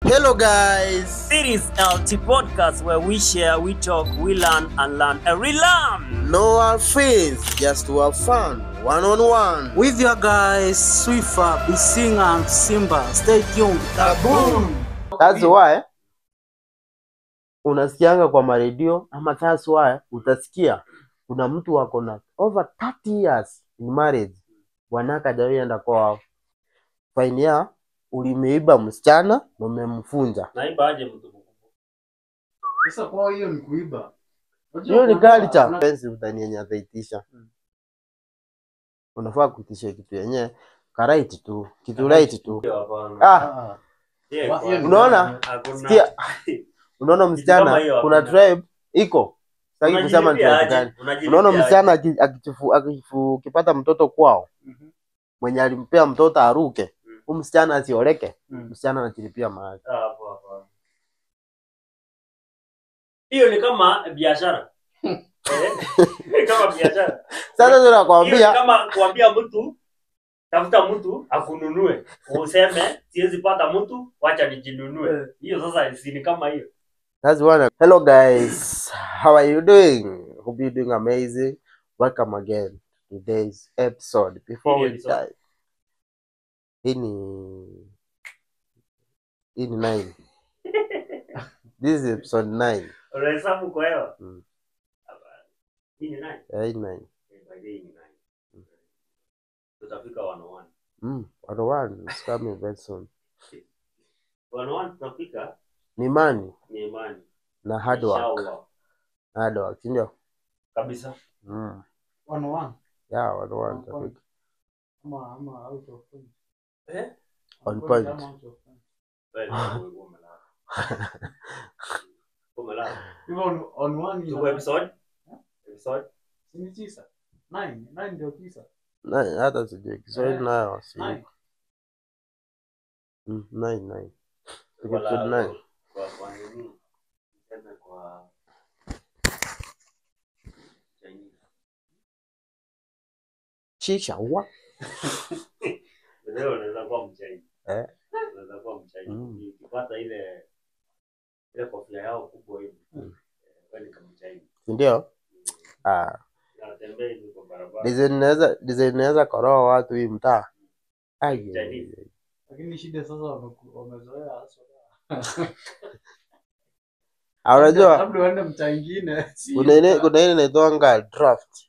Hello guys. It is LT Podcast where we share, we talk, we learn and learn and relearn. No hard feelings, just to have fun, one on one. With your guys, Swifa, Bisinga and Simba. Stay tuned. Kaboom! That's why unasikianga kwa maredio ama that's why utasikia kuna mtu ako na over 30 years in marriage, bwanake hajawahi enda kwao. Fine ya ulimeiba msichana na umemfunja. Naiba aje mtu mkubwa? Sasa kwa hiyo ni kuiba. Hiyo ni culture. Penzi utani yenye ataitisha. Unafaa kuitisha kitu yenye karight tu, kitu right tu. Hapana. Ah, Yeah, Hiyo ni unaona? Hakuna. Sikia. Unaona msichana kama hiyo kuna hakuna. tribe iko. Sitaki kusema ni Unajilipia tribe aje? gani. Unajilipia Unaona aje? msichana akipata mtoto kwao, mwenye alimpea mtoto aruke, huyu msichana asioleke, msichana anajilipia mahali. Ah, hapo hapana. Hiyo ni kama biashara. Eh? Kama biashara. Sasa Hiyo ni tunakwambia kama kuambia mtu tafuta mtu akununue. Useme siwezi pata mtu, wacha nijinunue. Hiyo sasa si ni kama hiyo. That's one. Hello guys, how are you doing? Hope you're doing amazing. Welcome again to today's episode. Before Hii we ni episode. dive, hii ni 9. This is episode 9. Unahesabu kwa hewa? Mm. Hapana. Hii ni nine? Eh, hii ni 9. Eh, by the way, hii ni nine. Tutafika 101. 101 is coming very soon. 101 tutafika Ni imani ni imani. na hard work. Inshallah. Hard work, si ndio? Kabisa. One one. Yeah, 101 On point. tutafika. Ama out of point. Eh? On point. Ama out of point. Wewe ulikuwa umelala. Umelala. Hivyo on one Tuko episode? Episode? Si ni 9. 9, 9 ndio 9. Nine, hata sijui Kiswahili Eh, nayo si. 9. 9 9. Tuko Wala- episode 9. Kwa nini? Niseme kwa Chinese. Shisha wa. Leo unaweza kuwa mchaina. Eh. Unaweza kuwa mchaina. Ukipata ile kofia yao kubwa hivi. Wewe ni kama mchaina. Si ndio? Ah, Natembea hivi kwa barabara. design naweza koroa watu hii mtaa. Ai. Chinese. Lakini shida sasa wamezoea hasa. Ah, unajua Labda uende mtaa ingine. Si kuna ile mtaa. kuna ile inaitwanga draft.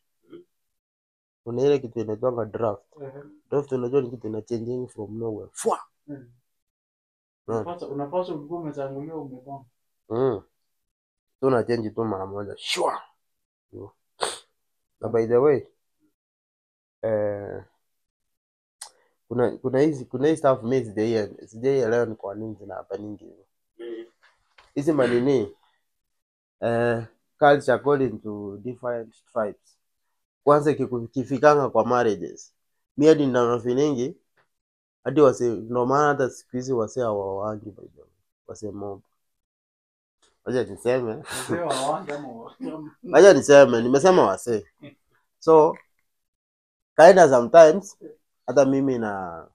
Kuna ile kitu inaitwanga draft. Draft unajua ni kitu ina changing from nowhere. Fwa. Unaona? Unapaswa ulikuwa umetangulia umegonga. Tu una change tu mara moja. Shwa. Hivyo. Na by the way, kuna hii stuff mimi sijaielewa ni kwa nini zina happening hivyo. Hizi manini culture according to different tribes. Kwanza ikifikanga kwa marriages. Mi hadi nina feeling hadi wase ndio maana hata siku hizi wase hawaoangi, by the way. Wase mob. Wacha niseme. Wazee wa ama Wacha niseme, nimesema wase. So kinda sometimes hata mimi na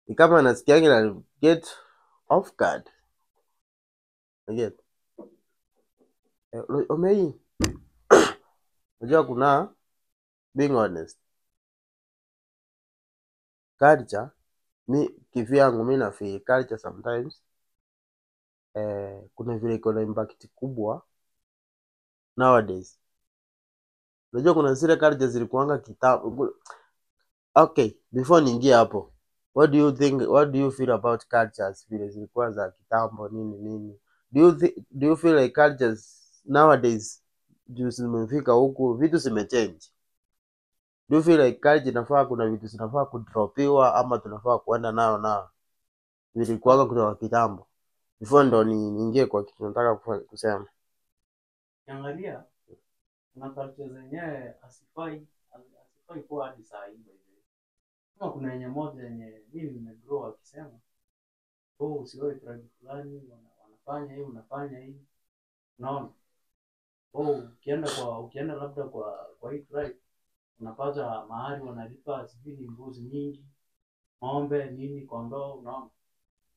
ni kama nasikianga na get off guard. I get. Omei. Unajua kuna being honest. Culture mi kivyangu mi na feel culture sometimes kuna vile iko na impact kubwa nowadays. Unajua kuna zile culture zilikuanga kitambo. Okay, before niingie hapo, what do you think, what do you feel about cultures vile zilikuwa za kitambo nini nini? Do you feel like cultures nowadays juu zimefika huku vitu zimechange? Do you feel like culture inafaa, kuna vitu zinafaa kudropiwa ama tunafaa kuenda nayo nayo vilikuwanga kutoka kitambo? Before ndo ni niingie kwa kitu nataka kusema. Ukiangalia kuna culture zenyewe asifai kuwa hadi saa hii, by the way. Kama kuna yenye moja yenye mimi nimegrow akisema, "Oh, usioe tribe fulani, wanafanya hii, unafanya hii." Unaona? Oh, ukienda labda kwa hii tribe unapata mahali wanalipa sijui ni mbuzi nyingi, ng'ombe, nini, kondoo, unaona?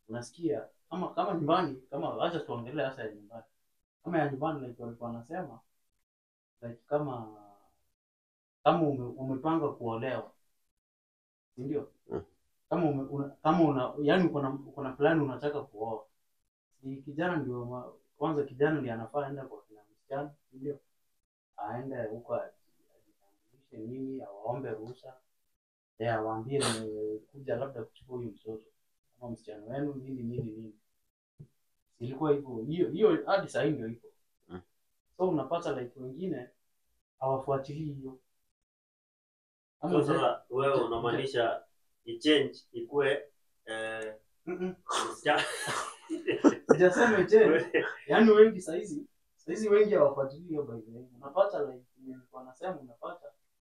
Unasikia kama nyumbani, kama acha tuongelee hasa ya nyumbani. Kama ya nyumbani like walikuwa wanasema like kama umepanga kuolewa. Si ndio? Kama yani uko na plan unataka kuoa. Si kijana ndio kwanza, kijana ndiye anafaa aende kwa kina msichana, si ndio? Aende huko ajitambulishe nini, awaombe ruhusa. Yeye awaambie nimekuja labda kuchukua huyu mtoto kama msichana wenu nini nini nini. Ilikuwa hivyo. Hiyo hadi sasa ndio iko. So unapata like wengine hawafuatilii hiyo. Ama sasa wewe unamaanisha i-change ikue Sijasema i-change. Yaani wengi saizi wengi hawafuatilii hiyo by the way. Unapata like nilikuwa nasema unapata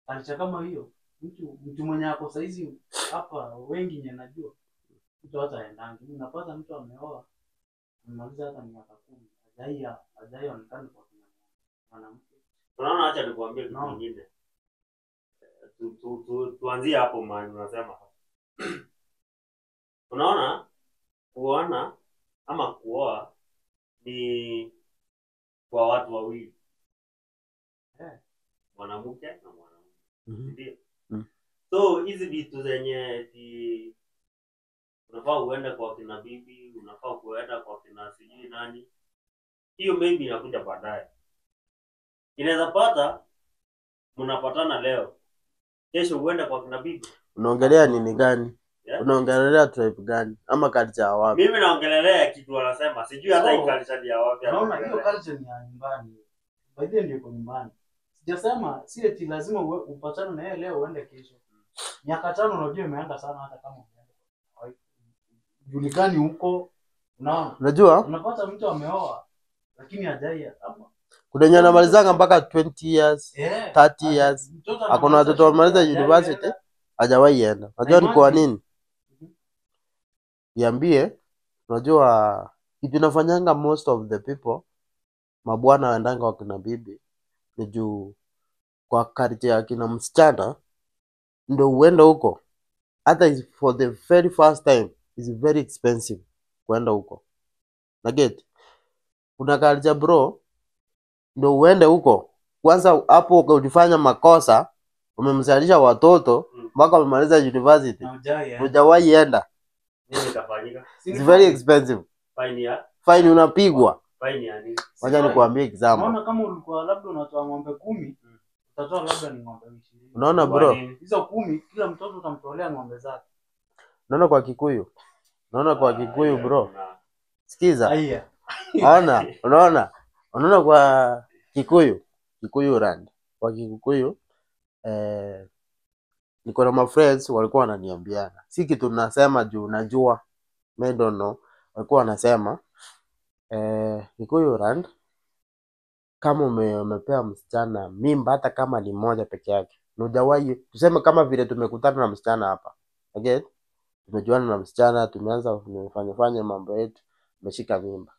culture kama hiyo. Mtu mwenye ako saizi hapa wengi nye najua mtu hata aendangi. Unapata mtu ameoa amemaliza hata miaka 10 hajai onekana kwa mwanamke. Unaona, acha nikuambie kitu kingine. Tuanzie hapo mahali unasema. Unaona, kuoana ama kuoa ni kwa watu wawili. Mwanamke na mwanamume. Ndio. So hizi vitu zenye unafaa uende kwa kina bibi, unafaa kuenda kwa kina sijui nani, hiyo maybe inakuja baadaye. Inaweza pata mnapatana leo, kesho uende kwa kina bibi. Unaongelea nini gani? Yeah? Unaongelea tribe gani? Ama culture ya wapi? Mimi naongelelea kitu wanasema, sijui hata hii culture ni ya wapi. Unaona hiyo culture ni ya nyumbani. By the way ndio iko nyumbani. Sijasema si eti lazima upatane na yeye leo uende kesho. Miaka 5 unajua imeenda sana hata kama umeenda. Julikani huko. Unaona? Unajua? Unapata mtu ameoa lakini hajai ama kuna wenye wanamalizanga mpaka 20 years, 30 years. Hakuna watoto wamaliza university hajawahi enda. Unajua ni kwa nini? Niambie, unajua kitu inafanyanga most of the people mabwana waendanga wakina bibi ni juu kwa culture ya kina msichana ndio uende huko. Hata is for the very first time is very expensive kuenda huko. Na get kuna culture bro, ndio uende huko. Kwanza hapo ulifanya makosa, umemzalisha watoto mpaka umemaliza university. Hujawahi enda. Nini itafanyika? It's very expensive. Fine unapigwa. Fine ya nini? Wacha nikuambie example. Unaona kama ulikuwa labda unatoa ng'ombe 10, utatoa labda ni ng'ombe 20. Unaona bro? Hizo 10 kila mtoto utamtolea ng'ombe zake. Unaona kwa Kikuyu? Unaona kwa Kikuyu bro? Sikiza. Haya. Ona, unaona? Unaona kwa Kikuyu, Kikuyu land. Kwa Kikuyu niko na my friends walikuwa wananiambiana. Si kitu nasema juu najua. I don't know. Walikuwa wanasema Kikuyu land kama umepea msichana mimba hata kama ni moja peke yake. Hujawahi, tuseme kama vile tumekutana na msichana hapa. Okay? Tumejuana na msichana, tumeanza kufanya mambo yetu, umeshika mimba.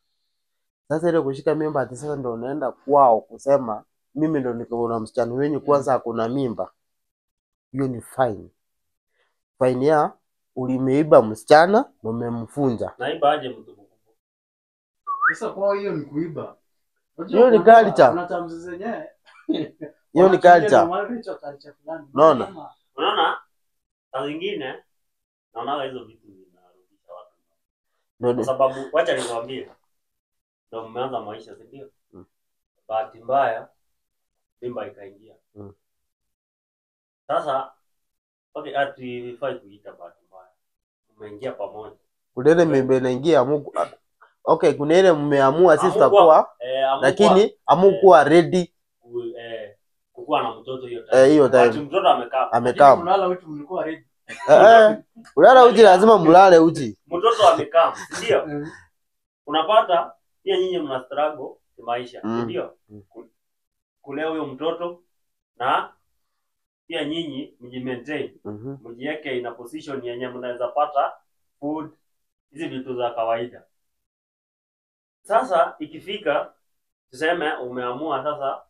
Sasa ile kushika mimba ati sasa ndio unaenda kwao kusema mimi ndio niko na msichana wenyu kwanza hakuna mimba. Hiyo ni fine. Fine ya ulimeiba msichana na umemfunja. Naiba aje mtu mkubwa? Sasa kwa hiyo ni kuiba. Hiyo ni culture. Kuna terms zenyewe. Hiyo ni culture. Unaona? Unaona? Saa zingine naona hizo vitu zinarudisha watu. Kwa sababu wacha nikwambie. Ndio mmeanza maisha, si ndio? Bahati mbaya mimba ikaingia. Sasa okay, hatufai kuita bahati mbaya. Mmeingia pamoja. Kuna ile mimba inaingia Mungu. Okay, kuna ile mmeamua sisi tutakuwa lakini hamkuwa ready kukuwa na mtoto hiyo time. Hiyo time. Mtoto amekaa. Amekaa. Mlala uchi mlikuwa ready. Ulala uchi lazima mlale uchi. Mtoto amekaa, ndio? Unapata pia nyinyi mna struggle kimaisha, ndio? Kulea huyo mtoto na pia nyinyi mjimaintain. Mjiweke in a position yenye mnaweza pata food, hizi vitu za kawaida. Sasa ikifika tuseme umeamua sasa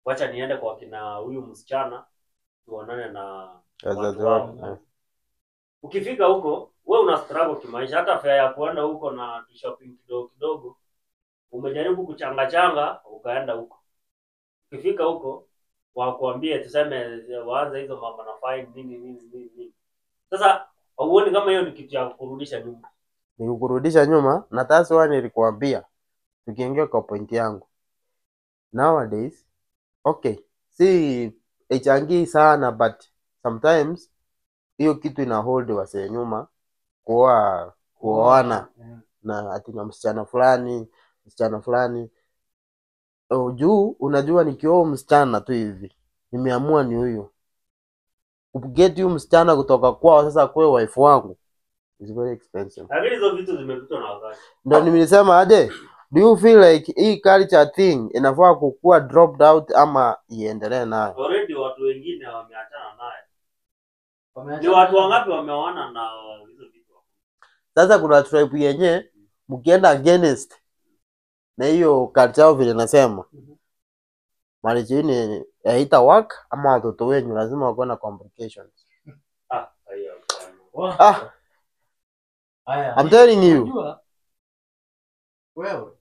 wacha niende kwa kina huyu msichana tuonane na wazazi wao. Ukifika huko we una struggle kimaisha, hata fare ya kuenda huko na shopping kidogo kidogo umejaribu kuchanga changa ukaenda huko. Ukifika huko wakuambie, tuseme waanze hizo mambo na fine nini nini nini nini. Sasa hauoni kama hiyo ni kitu ya kurudisha nyuma? Ni kukurudisha nyuma, na that's why nilikuambia tukiingia kwa point yangu. Nowadays, okay, si ichangii sana, but sometimes hiyo kitu ina hold wasee nyuma kuoa kuoana na ati na msichana fulani, msichana fulani. Oh, juu unajua nikioa msichana tu hivi nimeamua ni huyu, get huyu msichana kutoka kwao sasa kuwe wife wangu is very expensive. Lakini hizo vitu zimepitwa na wakati. Ndo nilisema aje, do you feel like hii culture thing inafaa kukuwa dropped out ama iendelee nayo? Already watu wengine wameachana naye. Wameachana Ni watu nayo. wangapi wameoana na hizo vitu? Sasa kuna tribe yenye mkienda against na hiyo culture yao vile nasema, marriage yenu haita work, ama watoto wenyu lazima wakuwe na complications. Ah, hiyo hapana. Wah. Ah, Haya. I'm telling you. Unajua wewe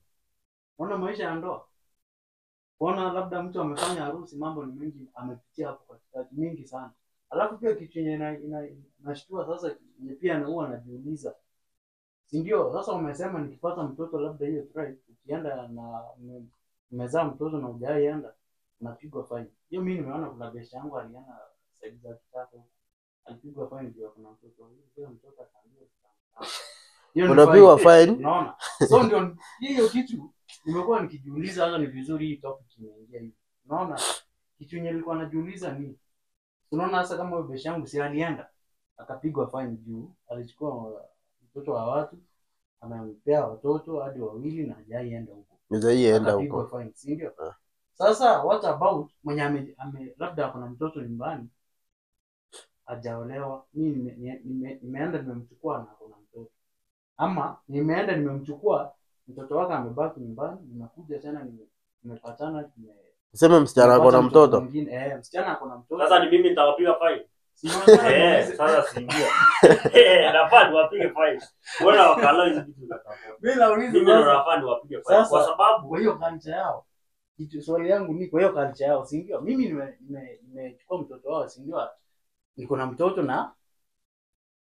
ona maisha ya ndoa, kuona labda mtu amefanya harusi, mambo ni mengi amepitia hapo katikati mingi sana. Alafu pia kitu yenye inashtua sasa, yenye pia na huwa najiuliza, si ndio? Sasa umesema nikipata mtoto labda hiyo tribe, ukienda na umezaa mtoto na hujaienda unapigwa fine. Hiyo mimi nimeona, kuna besha yangu alienda side za Kitale, alipigwa fine juu kuna mtoto huyo, mtoto akaambiwa hiyo ni Unapigwa fine. fine. Unaona? So ndio hiyo kitu nimekuwa nikijiuliza, hata ni vizuri hii topic imeingia hivi. Unaona? Kitu yenye nilikuwa najiuliza ni unaona sasa kama huyo besha yangu si alienda akapigwa fine juu alichukua mtoto wa watu amempea watoto hadi wawili na hajaienda huko. Hujaienda Akapigwa huko. fine, si ndio? Ah. Sasa what about mwenye ame labda ako na mtoto nyumbani hajaolewa, mimi nimeenda nimemchukua na ako na mtoto, ama nimeenda nimemchukua mtoto wake amebaki nyumbani, nimekuja tena nimepatana Tuseme msichana ako nimepata na mtoto. mwingine, msichana ako na mtoto. Sasa ni mimi nitawapiga fine. Si unataka Eh, niulize? sasa si ndio. Nafaa niwapige fine. Mbona wakalo hizi vitu za kapo? Mimi nauliza Mimi ndo sasa, nafaa niwapige fine Sasa- kwa sababu kwa hiyo culture yao, kitu swali yangu ni kwa hiyo culture yao, si ndio? Mimi nimechukua mtoto wao, si ndio? Niko na mtoto na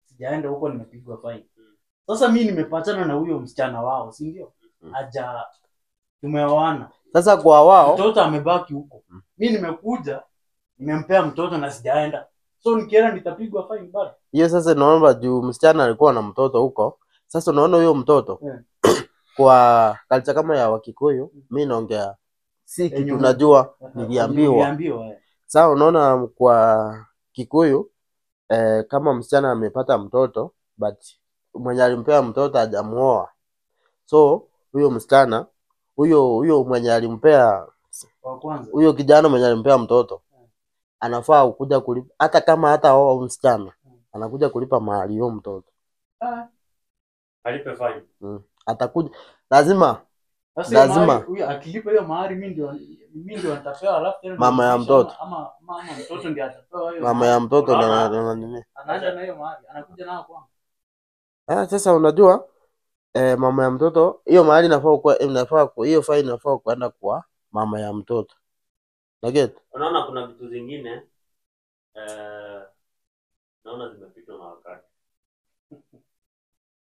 sijaenda huko, nimepigwa fine. Sasa mimi nimepatana na huyo msichana wao, si ndio? Aja tumeoana, Sasa kwa wao mtoto amebaki huko, mi nimekuja nimempea mtoto na sijaenda, so nikienda nitapigwa fine bado. Hiyo sasa naomba juu msichana alikuwa na mtoto huko. Sasa unaona huyo mtoto Yeah. kwa culture kama ya Wakikuyu, mi naongea si Yenye kitu najua, niliambiwa. Niliambiwa, eh. Sasa unaona kwa Kikuyu kama msichana amepata mtoto but mwenye alimpea mtoto hajamuoa, so huyo msichana huyo huyo mwenye alimpea Wa kwanza. huyo kijana mwenye alimpea mtoto anafaa kuja kulipa, hata kama hata oa msichana anakuja kulipa mahali huyo mtoto. Ah, alipe fine. Atakuja lazima. Sasa hiyo Lazima. mahari, huyo akilipa hiyo mahari, mi ndio nitapewa, alafu tena Mama ya nirudishe, mtoto. ama mtoto ndio atapewa hiyo Mama mahari. ya mtoto Unaona? na nini. Anaenda na hiyo mahari, anakuja nayo kwangu. Ah, sasa unajua mama ya mtoto hiyo mahali inafaa kuwa inafaa hiyo fine inafaa kuenda kwa mama ya mtoto. Naget? Unaona kuna vitu zingine naona zimepitwa na wakati.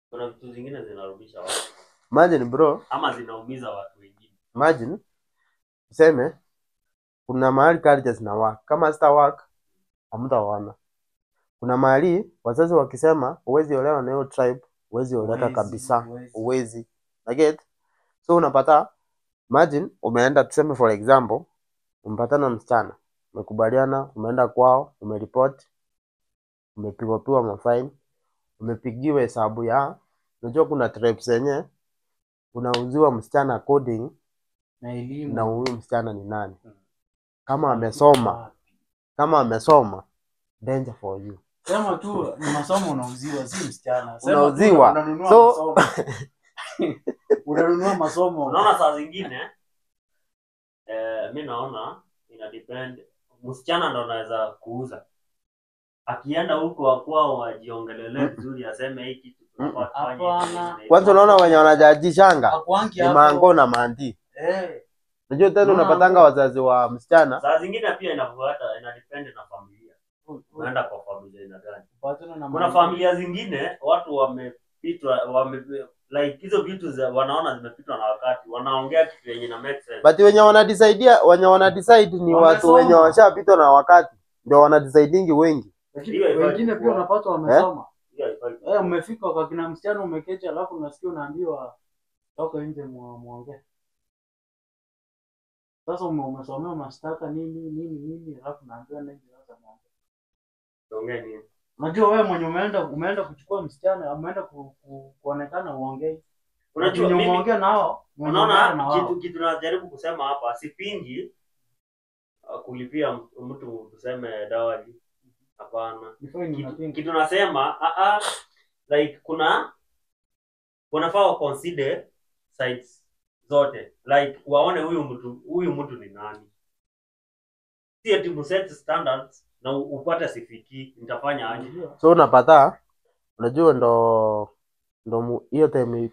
Kuna vitu zingine zinarudisha watu Imagine bro, ama zinaumiza watu wengine. imagine tuseme kuna mahali culture zina work. Kama zita work hamtaoana. Kuna mahali wazazi wakisema huwezi olewa na hiyo tribe, huwezi oleka Huwezi, kabisa, huwezi. huwezi. Naget? So unapata imagine umeenda tuseme for example umepatana na msichana, umekubaliana, umeenda kwao, umeripoti, umepigwa piwa mafine, umepigiwa hesabu ya, unajua kuna tribes zenye unauziwa msichana according Na elimu. na huyu msichana ni nani. Kama Alifika amesoma, wapi? kama amesoma, danger for you. Sema tu ni masomo unauziwa, si msichana. Sema tu Unauziwa. unanunua So- masomo. Unanunua masomo. Unaona saa zingine mi naona ina depend, msichana ndo anaweza kuuza. Akienda huko kwao wajiongelele vizuri, aseme hii kitu tunafaa tufanye hivi, Hapana. hivi na Kwanza hivi. unaona wenye wanajajishanga Hakuangi ni hapo. mango na mandi. Eh, Unajua tena Unaona unapatanga hapo? wazazi wa msichana Saa zingine pia inafuata, ina depend na familia. Unaenda kwa familia ina gani? Upatane na Kuna mangi. familia zingine watu wamepitwa, wame like hizo vitu za, wanaona zimepitwa na wakati, wanaongea kitu yenye na make sense. but wenye wanadecide, wenye wanadecide ni watu Wamesoma. wenye washapitwa na wakati, ndio wanadecidingi wengi. Lakini Hiyo haifai wengine pia kukua. unapata wamesoma. Hiyo haifai. Eh, umefika kwa kina msichana umeketi, alafu unasikia unaambiwa toka nje muongee. Sasa umesomea mashtaka nini nini nini, alafu unaambiwa nje sasa muongee. Tuongee nini? Unajua wewe mwenye umeenda kuchukua msichana, umeenda kuonekana uongei. Unajua Wenye mimi umeongea nao, mwenye umeenda na unaona wao. kitu najaribu kusema hapa, sipingi kulipia mtu tuseme dawari, hapana. Ni fine Kitu, unapinga. kitu nasema like kuna wanafaa wa consider sides zote, like waone huyu mtu ni nani, si ati mset standards na upate sifikii, nitafanya aje? Unajua? So unapata, unajua ndo hiyo time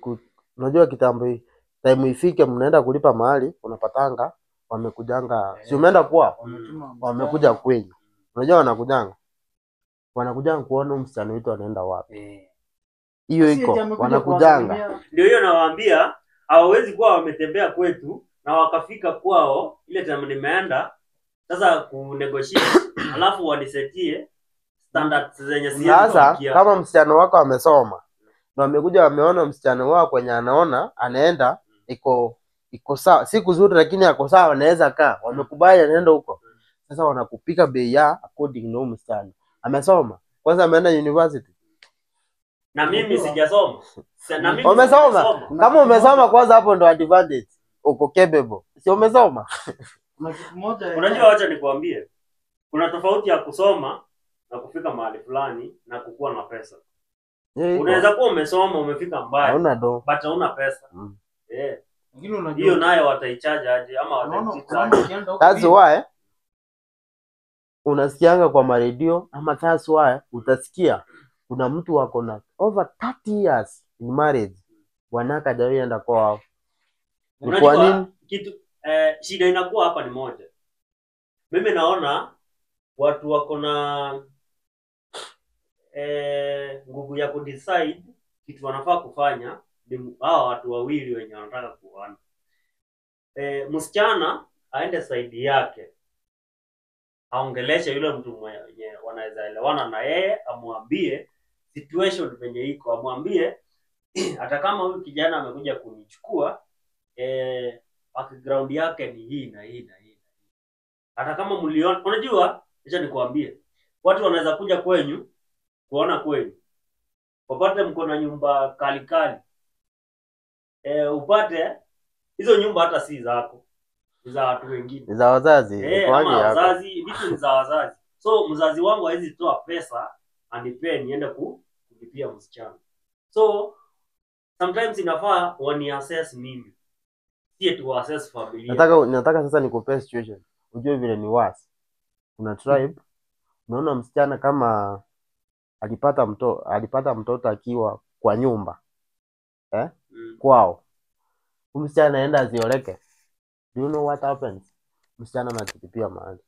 unajua kitambo time ifike mnaenda kulipa mahali, unapatanga wamekujanga, si umeenda kwao, Wametuma msichana. wamekuja kwenyu. Unajua wanakujanga kuona huyu msichana wetu anaenda wapi. Eh. Hiyo Si eti iko amekuja wanakujanga. kuwasalimia. Ndio hiyo nawaambia, hawawezi kuwa wametembea kwetu na wakafika kwao ile time nimeenda sasa kunegotiate, alafu wanisetie standards zenye siwezi Sasa kufikia. kama msichana wako amesoma na wamekuja wameona msichana wao kwenye anaona anaenda iko sawa, si kuzuri lakini ako sawa, anaweza kaa, wamekubali anaenda huko. Sasa wanakupika bei ya according na huyu msichana amesoma, kwanza ameenda university. Na mimi sijasoma. Na mimi Wamesoma. sijasoma. Kuna Kama kitu umesoma moja- kwanza, hapo ndo advantage, uko capable, si umesoma? Kuna kitu moja yenye- Unajua, wacha nikwambie, kuna tofauti ya kusoma na kufika mahali fulani na kukuwa na pesa. Hiyo iko. Unaweza kuwa umesoma umefika mbali Hauna do. but hauna pesa. Mm. Eh, Lakini unajua hiyo nayo wataichaja aje ama unaona wataichita unaona aje? ukienda huko That's hivi, why unasikianga kwa maredio ama that's why utasikia kuna mtu wako na over 30 years in marriage, bwanake hajawahi enda kwao. Ni kwa Unajua nini? kitu shida inakuwa hapa ni moja. Mimi naona watu wako na nguvu ya kudecide kitu wanafaa kufanya ni hawa watu wawili wenye wanataka kuoana. Msichana aende saidi yake aongeleshe yule mtu mwenye wanaweza elewana na yeye, amwambie situation venye iko, amwambie hata kama huyu kijana amekuja kunichukua background yake ni hii na hii na hii. Hata kama mliona, unajua, acha nikwambie, watu wanaweza kuja kwenyu kuona kwenyu, wapate mko na nyumba kali kali, upate hizo nyumba hata si zako, ni za watu wengine. Ni za wazazi, Ama ikoangi yako. wazazi, vitu ni za wazazi. So mzazi wangu hawezi toa pesa anipee niende kulipia msichana. So sometimes inafaa wani assess mimi, si eti wa assess familia. Nataka sasa nikupee situation ujue vile ni worse. Kuna tribe, unaona msichana kama alipata mtoto akiwa kwa nyumba kwao, huyu msichana aenda azioleke. Do you know what happens? Msichana anajilipia mahali.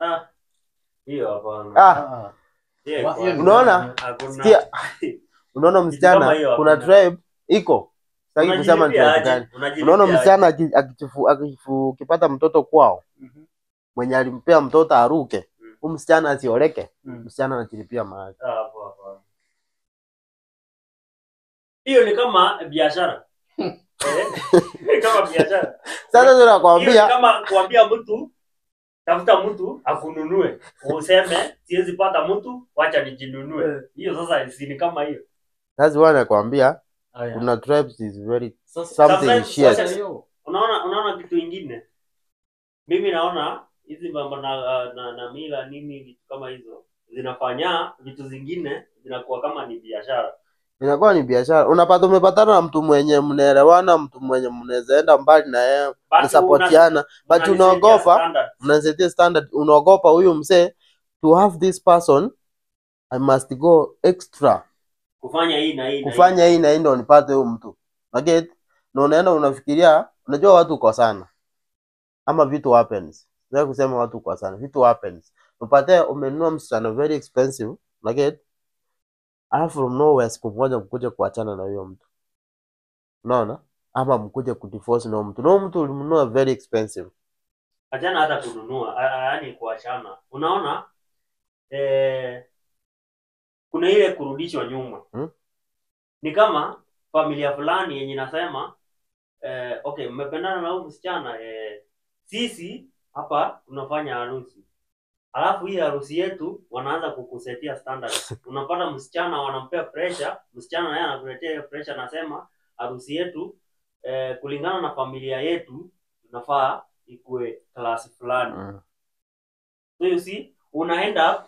Ah, hiyo hapana. Ah, Ah, Hiyo wa- hiyo ni Unaona? Hakuna. Sikia, unaona kama msichana, hiyo kuna hakuna. tribe iko, sitaki kusema ni Unajilipia tribe aje? gani. Unajilipia Unaona aje? msichana akipata mtoto kwao, Mhm. mwenye alimpea mtoto aruke, huyu msichana asioleke, msichana anajilipia mahali. Ah, hapo hapana. Hiyo ni kama biashara. Ni kama biashara. Sasa Hiyo ni tunakwambia kama kuambia mtu tafuta mtu akununue, useme siwezi pata mtu, wacha nijinunue. Hiyo sasa si ni kama hiyo. sasa wewe nakwambia Aya. kuna tribes is very Sasa something Sometimes shit. sasa hiyo Unaona kitu ingine, mimi naona hizi mambo na mila nini vitu kama hizo zinafanya vitu zingine zinakuwa kama ni biashara. Inakuwa ni biashara. Unapata umepatana na mtu mwenye mnaelewana, mtu mwenye mnaweza enda mbali na yeye, But mnasapotiana, but unanisetia unaogopa, standard. mnasetia standard, unaogopa huyu msee, to have this person I must go extra Kufanya hii na hii na hii. kufanya hii na hii ndio nipate huyu mtu. Unaget? Na unaenda unafikiria, unajua watu kwa sana ama vitu happens. Sasa kusema watu kwa sana, vitu happens. Upate umenunua msichana very expensive, unaget? Alafu from nowhere siku moja mkuje kuachana na huyo mtu. Unaona? Ama mkuje kudivorce na huyo mtu. Na huyo mtu ulimnunua very expensive. Achana hata kununua, yaani kuachana. Unaona, kuna ile kurudishwa nyuma. Ni kama familia fulani yenye inasema, okay, mmependana na huyu msichana, sisi hapa tunafanya harusi. Alafu hii harusi yetu wanaanza kukusetia standard. Unapata msichana wanampea pressure, msichana naye anakuletea hiyo pressure, anasema harusi yetu, kulingana na familia yetu tunafaa ikue class fulani. So you see, unaenda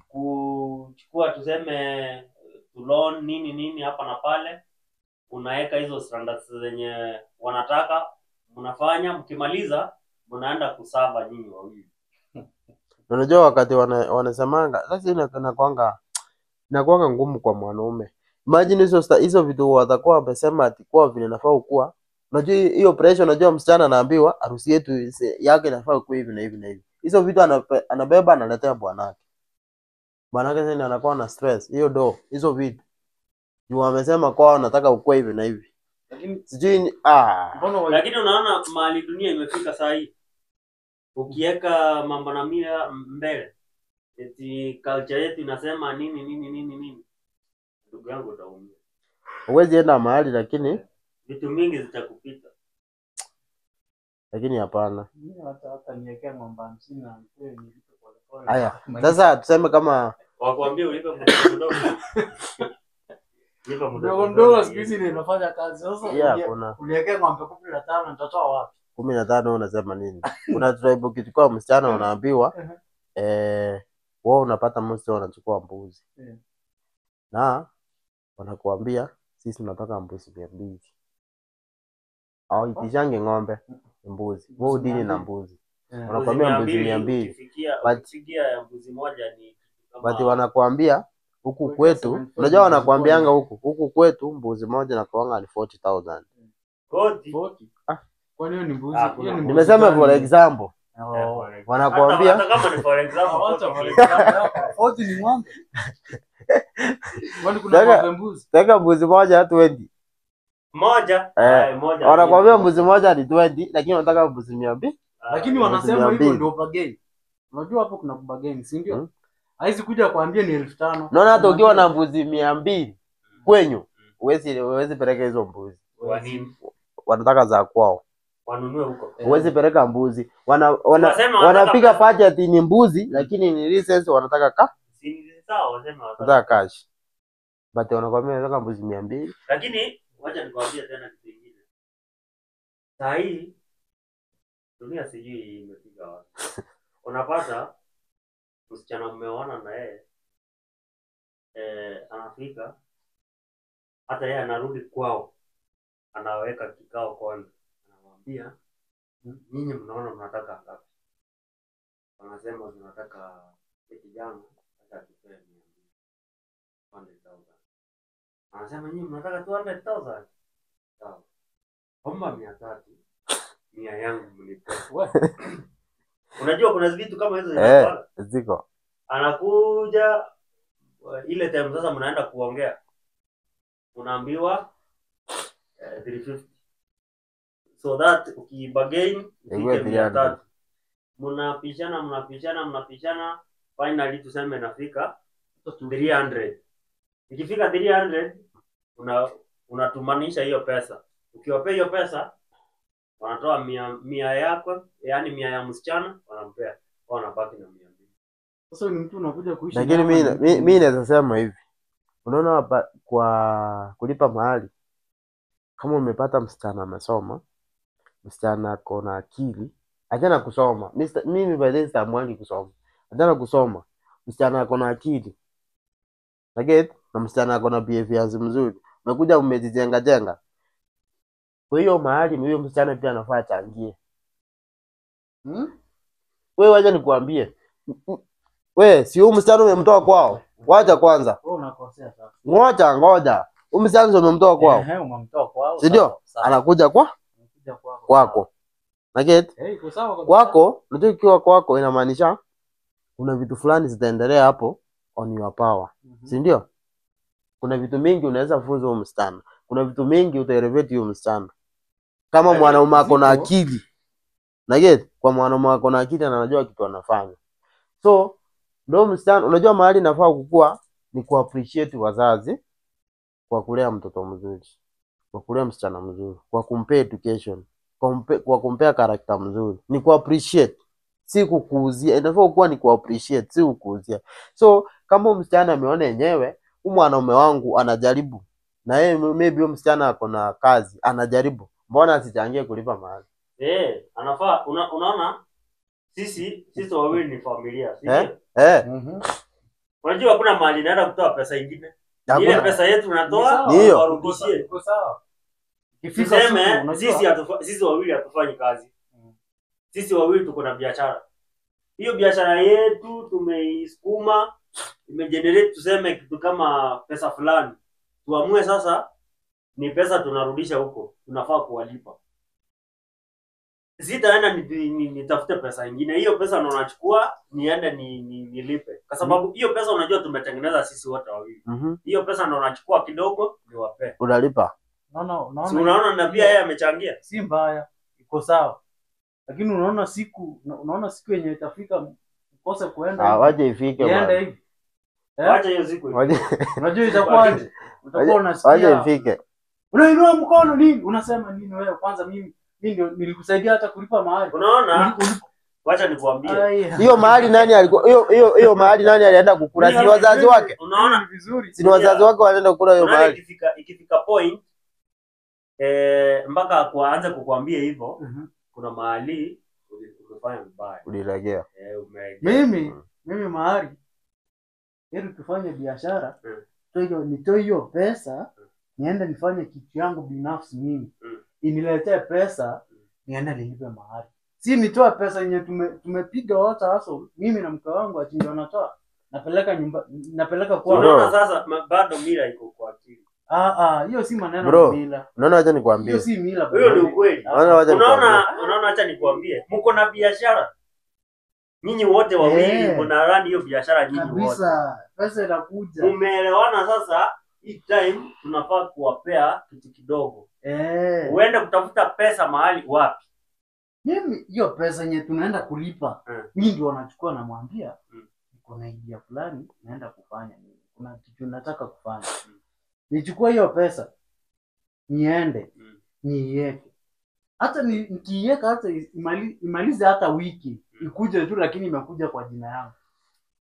kuchukua tuseme loan nini nini hapa na pale, unaweka hizo standards zenye wanataka, mnafanya, mkimaliza mnaenda kusava nyinyi wawili. Unajua wakati wanasemanga sasa inakuanga ngumu kwa mwanaume. Imagine hizo vitu watakuwa wamesema ati kwa vile inafaa kuwa. Unajua hiyo pressure, unajua msichana anaambiwa harusi yetu yake inafaa kuwa hivi na hivi na hivi. Hizo vitu anabeba analetea bwanake. Bwanake sasa anakuwa na stress hiyo do hizo vitu. Juu wamesema kwa wanataka ukue hivi na hivi. Lakini sijui lakini unaona mahali dunia imefika saa hii. Ukiweka mambo na mila mbele, eti culture yetu inasema nini nini nini nini, ndugu yangu utaumia. Huwezi enda mahali lakini vitu mingi zitakupita. Lakini hapana. Mimi hata niwekea ng'ombe 50 na nilipe pole pole. Haya, sasa tuseme kama wakwambie ulipe mdogo mdogo. Lipa mdogo mdogo siku hizi ndio inafanya kazi. Sasa uniwekee ng'ombe 15 nitatoa wapi? 15 unasema nini? Kuna tribe ukichukua msichana unaambiwa wewe unapata msichana unachukua mbuzi. Na wanakuambia sisi tunataka mbuzi 200. Au itishange ng'ombe, mbuzi. Wewe udini na mbuzi. Wanakuambia mbuzi 200. Ukifikia ya mbuzi moja ni kama, but wanakuambia huku kwetu, unajua wanakuambianga huku kwetu mbuzi moja na kuanga ni 40,000. 40? Kwani hiyo ni mbuzi? Hiyo ni mbuzi. Nimesema for example. Wanakuambia hata kama ni for example, 40 ni ng'ombe. Kwani kuna ng'ombe mbuzi? Teka mbuzi moja 20. Moja. Moja. Wanakuambia mbuzi moja ni 20 lakini wanataka mbuzi 200. Lakini wanasema hivyo ndio bargain. Unajua hapo kuna bargain, si ndio? Haizi kuja kuambia ni 5,000. Naona hata ukiwa na mbuzi 200 kwenyu, huwezi peleka hizo mbuzi. Kwa nini? Wanataka za kwao. Wanunue huko. Huwezi peleka mbuzi. Wanapiga budget ni mbuzi lakini ni license wanataka Si sawa, wasema wanataka cash. But wanakuambia wanataka mbuzi 200. Lakini wacha nikwambie tena kitu kingine. Saa hii dunia sijui imefika wapi. Unapata msichana mmeoana na yeye, anafika hata yeye anarudi kwao, anaweka kikao kwanza, anamwambia nyinyi mnaona mnataka ngapi? Wanasema tunataka kijana hata tupewe 200,000. Anasema nyinyi mnataka 200,000? Sawa, omba 300, 100 yangu mnipe. Unajua kuna vitu kama hizo zinafanya. Ziko. Anakuja ile time sasa mnaenda kuongea. Unaambiwa 350. So that ukibagain ufike 300. Mnapishana finally tuseme nafika 300. Ikifika 300 unatumanisha hiyo pesa. Ukiwapea hiyo pesa wanatoa 100 yako, yaani 100 ya msichana wanampea, wanabaki na 200. Sasa ni mtu unakuja kuishi. Lakini mimi naweza sema hivi. Unaona hapa kwa kulipa mahali, kama umepata msichana amesoma, msichana ako na akili, achana kusoma. Mimi by the way kusoma. Achana kusoma. Msichana ako na akili. Naget Na msichana ako na behaviors mzuri. Umekuja umejijenga jenga. Kwa hiyo mahali huyo msichana pia anafaa achangie. Wewe wacha nikuambie. Wewe si huyu msichana umemtoa kwao. Wacha kwanza. Wewe unakosea sasa. Ngoja ngoja. Huyu msichana si umemtoa kwao. Ehe, umemtoa kwao. Si ndio? Sawa. Anakuja Anakuja kwako. kwako. Na get? Iko sawa kabisa. Kwako, unajua ikiwa kwako inamaanisha kuna vitu fulani zitaendelea hapo on your power. Si ndio? Kuna vitu mingi unaweza funza huyo msichana. Kuna vitu mingi utaelevate huyo msichana. Kama mwanaume ako na akili. Na get? Kwa mwanaume ako na akili na anajua kitu anafanya. So, ndio msichana, unajua mahali nafaa kukua ni ku appreciate wazazi kwa kulea mtoto mzuri, kwa kulea msichana mzuri, kwa kumpea education, kwa kumpea character mzuri. Ni ku appreciate, si kukuuzia. Inafaa kuwa ni ku appreciate, si kukuuzia. So, kama msichana ameona yenyewe, huyu mwanaume wangu anajaribu, na yeye maybe huyo msichana ako na kazi, anajaribu, mbona asichangie kulipa mahali? Anafaa unaona sisi wawili ni familia, si ndio? Unajua hakuna mahali naenda kutoa pesa nyingine. Ile pesa yetu tunatoa warudishie. Iko sawa. Tuseme sisi wawili hatufanyi kazi. Sisi wawili tuko na biashara. Hiyo biashara yetu tumeisukuma, imegenerate tuseme kitu kama pesa fulani. Tuamue sasa ni pesa tunarudisha huko, tunafaa kuwalipa. Sitaenda nitafute pesa nyingine. Hiyo pesa ndo nachukua niende nilipe. Kwa sababu hiyo pesa unajua tumetengeneza sisi wote wawili. Hiyo pesa ndo nachukua kidogo niwape. Unalipa. Unaona. Si unaona na pia yeye amechangia. Si mbaya, iko sawa. Lakini unaona siku yenye itafika ukose kuenda. Waje ifike bwana. Iende hivi. Waje hiyo siku. Unajua itakuwaje? Utakuwa unasikia. Waje ifike. Unainua mkono nini? Unasema nini wewe? Kwanza mimi ndio nilikusaidia hata kulipa mahali. Unaona? Wacha nikwambie. Hiyo mahali nani alikuwa hiyo mahali nani alienda kukula? Si wazazi wake. Unaona vizuri. Si wazazi wake walienda kukula hiyo mahali. Ikifika point mpaka kuanza kukuambia hivyo, kuna mahali umefanya vibaya. Ulilegea. Mimi mahali ili tufanye biashara, nitoe hiyo pesa, niende nifanye kitu yangu binafsi mimi. Iniletee pesa, niende nilipe mahali. Si nitoe pesa yenye tumepiga wote haso, mimi na mke wangu ati ndio natoa. Napeleka nyumba, napeleka kwa. Unaona sasa bado mila iko kwa akili. Hiyo si maneno ya mila. Unaona acha nikwambie. Hiyo si mila. Hiyo ni ukweli. Unaona acha nikwambie. Mko na biashara. Nyinyi wote wawili mna run hiyo biashara nyinyi wote. Kabisa. Pesa inakuja. Umeelewana sasa hii time tunafaa kuwapea kitu kidogo. Uende kutafuta pesa mahali wapi? Mimi hiyo pesa yenye tunaenda kulipa, mimi ndio nachukua namwambia kuna idea fulani naenda kufanya nini. Kuna kitu nataka kufanya. Nichukue hiyo pesa niende niiweke. Hata nikiiweka hata imalize hata wiki ikuje tu, lakini imekuja kwa jina yangu.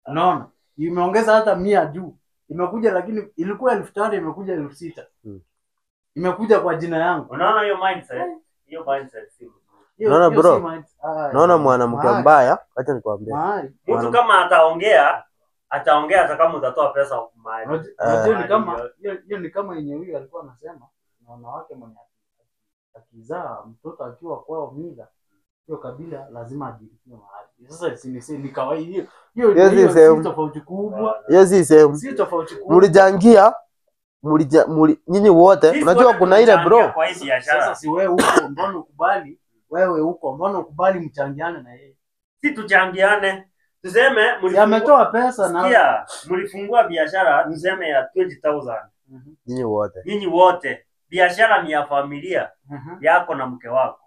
Unaona? Imeongeza hata 100 juu. Imekuja lakini ilikuwa 5,000 imekuja 6,000. Imekuja kwa jina yangu. Unaona hiyo mindset? Hiyo mindset si. Unaona bro? Unaona mwanamke mbaya, acha nikwambie. Mtu kama ataongea hata kama utatoa pesa mahali. Unajua ni kama hiyo ni kama yenye huyu alikuwa anasema na wanawake mwenye akizaa mtoto akiwa kwao mila hiyo kabila lazima ajilipie mahali. Sasa si ni kawaida hiyo. Hiyo si tofauti kubwa. Hiyo si same. Si tofauti kubwa. Mlichangia nyinyi wote. Unajua kuna ile bro. Sasa si wewe huko mbona ukubali? Wewe huko mbona ukubali mchangiane na yeye? Si tuchangiane. Tuseme ametoa pesa na sikia, mlifungua biashara tuseme ya 20,000. Nyinyi wote. Nyinyi wote. Biashara ni ya familia yako na mke wako.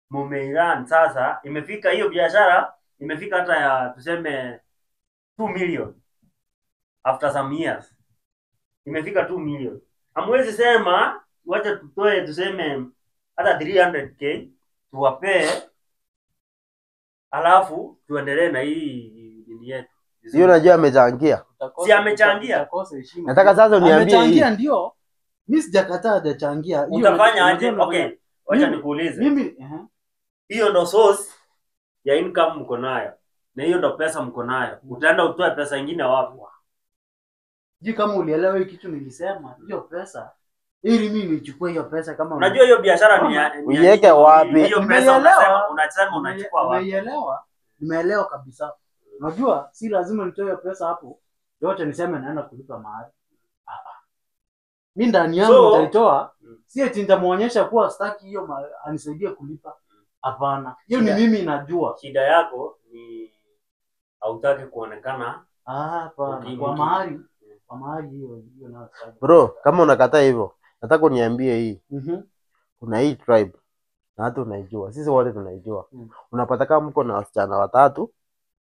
Mumeiran sasa imefika hiyo biashara imefika hata ya tuseme 2 million after some years. Imefika 2 million. Hamwezi sema wacha tutoe tuseme hata 300k tuwapee alafu tuendelee na hii dini yetu. Hiyo unajua amechangia. Si amechangia. Nataka sasa uniambie hii. Amechangia ndio. Mimi sijakataa hajachangia. Utafanya aje? Okay. Wacha nikuulize. Mimi hiyo ndo source ya income mko nayo. Na hiyo ndo pesa mko nayo. Utaenda utoe pesa nyingine wapi? Sijui kama ulielewa hii kitu nilisema, hiyo pesa ili mimi nichukue hiyo pesa kama Unajua hiyo biashara ni ya Uiweke wapi? Hiyo pesa Nimeielewa. unasema unachukua wapi? Nimeielewa, nimeelewa kabisa. Unajua si lazima nitoe hiyo pesa hapo yote niseme naenda kulipa mahari. Mi ndani yangu nitaitoa, si eti nitamuonyesha kuwa sitaki hiyo anisaidie kulipa. Hapana, hiyo ni mimi najua. Shida yako ni hautaki kuonekana. Hapana, kwa mahari, kwa mahari hiyo hiyo nayo sitaki. Bro, kama unakataa hivyo, nataka uniambie hii. Kuna hii tribe na hata unaijua, sisi wote tunaijua. Unapata kama mko na wasichana watatu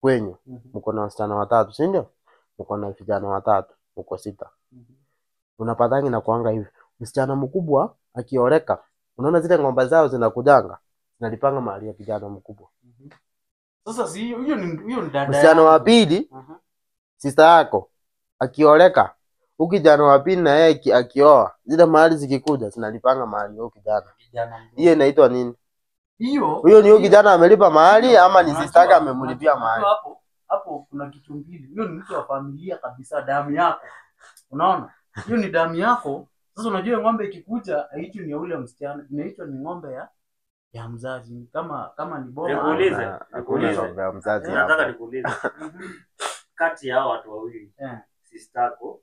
kwenyu, mko na wasichana watatu, si ndio? Mko na vijana watatu, mko sita. Unapatangi na kuanga hivi, msichana mkubwa akioleka, unaona zile ng'ombe zao zinakujanga, zinalipanga mahali ya kijana mkubwa. Sasa si hiyo hiyo ni hiyo ni dada. Msichana wa pili, sister yako akioleka, huyu kijana wa pili na yeye akioa, zile mahali zikikuja zinalipanga mahali huyo kijana. Hiyo inaitwa nini? Hiyo huyo ni huyo kijana amelipa mahali ama ni sister yake amemlipia mahali? Hapo hapo kuna kitu mbili. Hiyo ni mtu wa familia kabisa, damu yako. Unaona? Hiyo ni damu yako. Sasa unajua ng'ombe ikikuja haitwi ni ya ule msichana, inaitwa ni ng'ombe ya mzazi. Kama ni boma. Nikuulize, Hakuna ng'ombe ya mzazi. Nataka nikuulize. Kati ya hao watu wawili, sister yako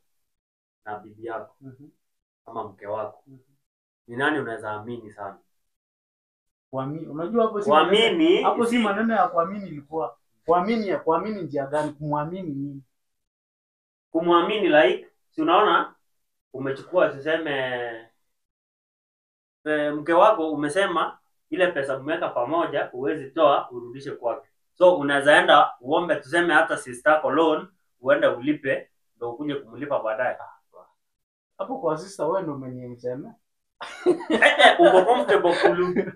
na bibi yako ama mke wako, ni nani unaweza amini sana? Kuamini, unajua hapo si kuamini, hapo si maneno ya kuamini ilikuwa. Kuamini ya kuamini njia gani? Kumwamini nini? Kumwamini like, si unaona umechukua tuseme mke wako umesema ile pesa umeweka pamoja huwezi toa urudishe kwake. So unaweza enda uombe tuseme hata sister yako loan uende ulipe ndio ukuje kumlipa baadaye. Hapo kwa sister wewe ndio umenisema. Uko comfortable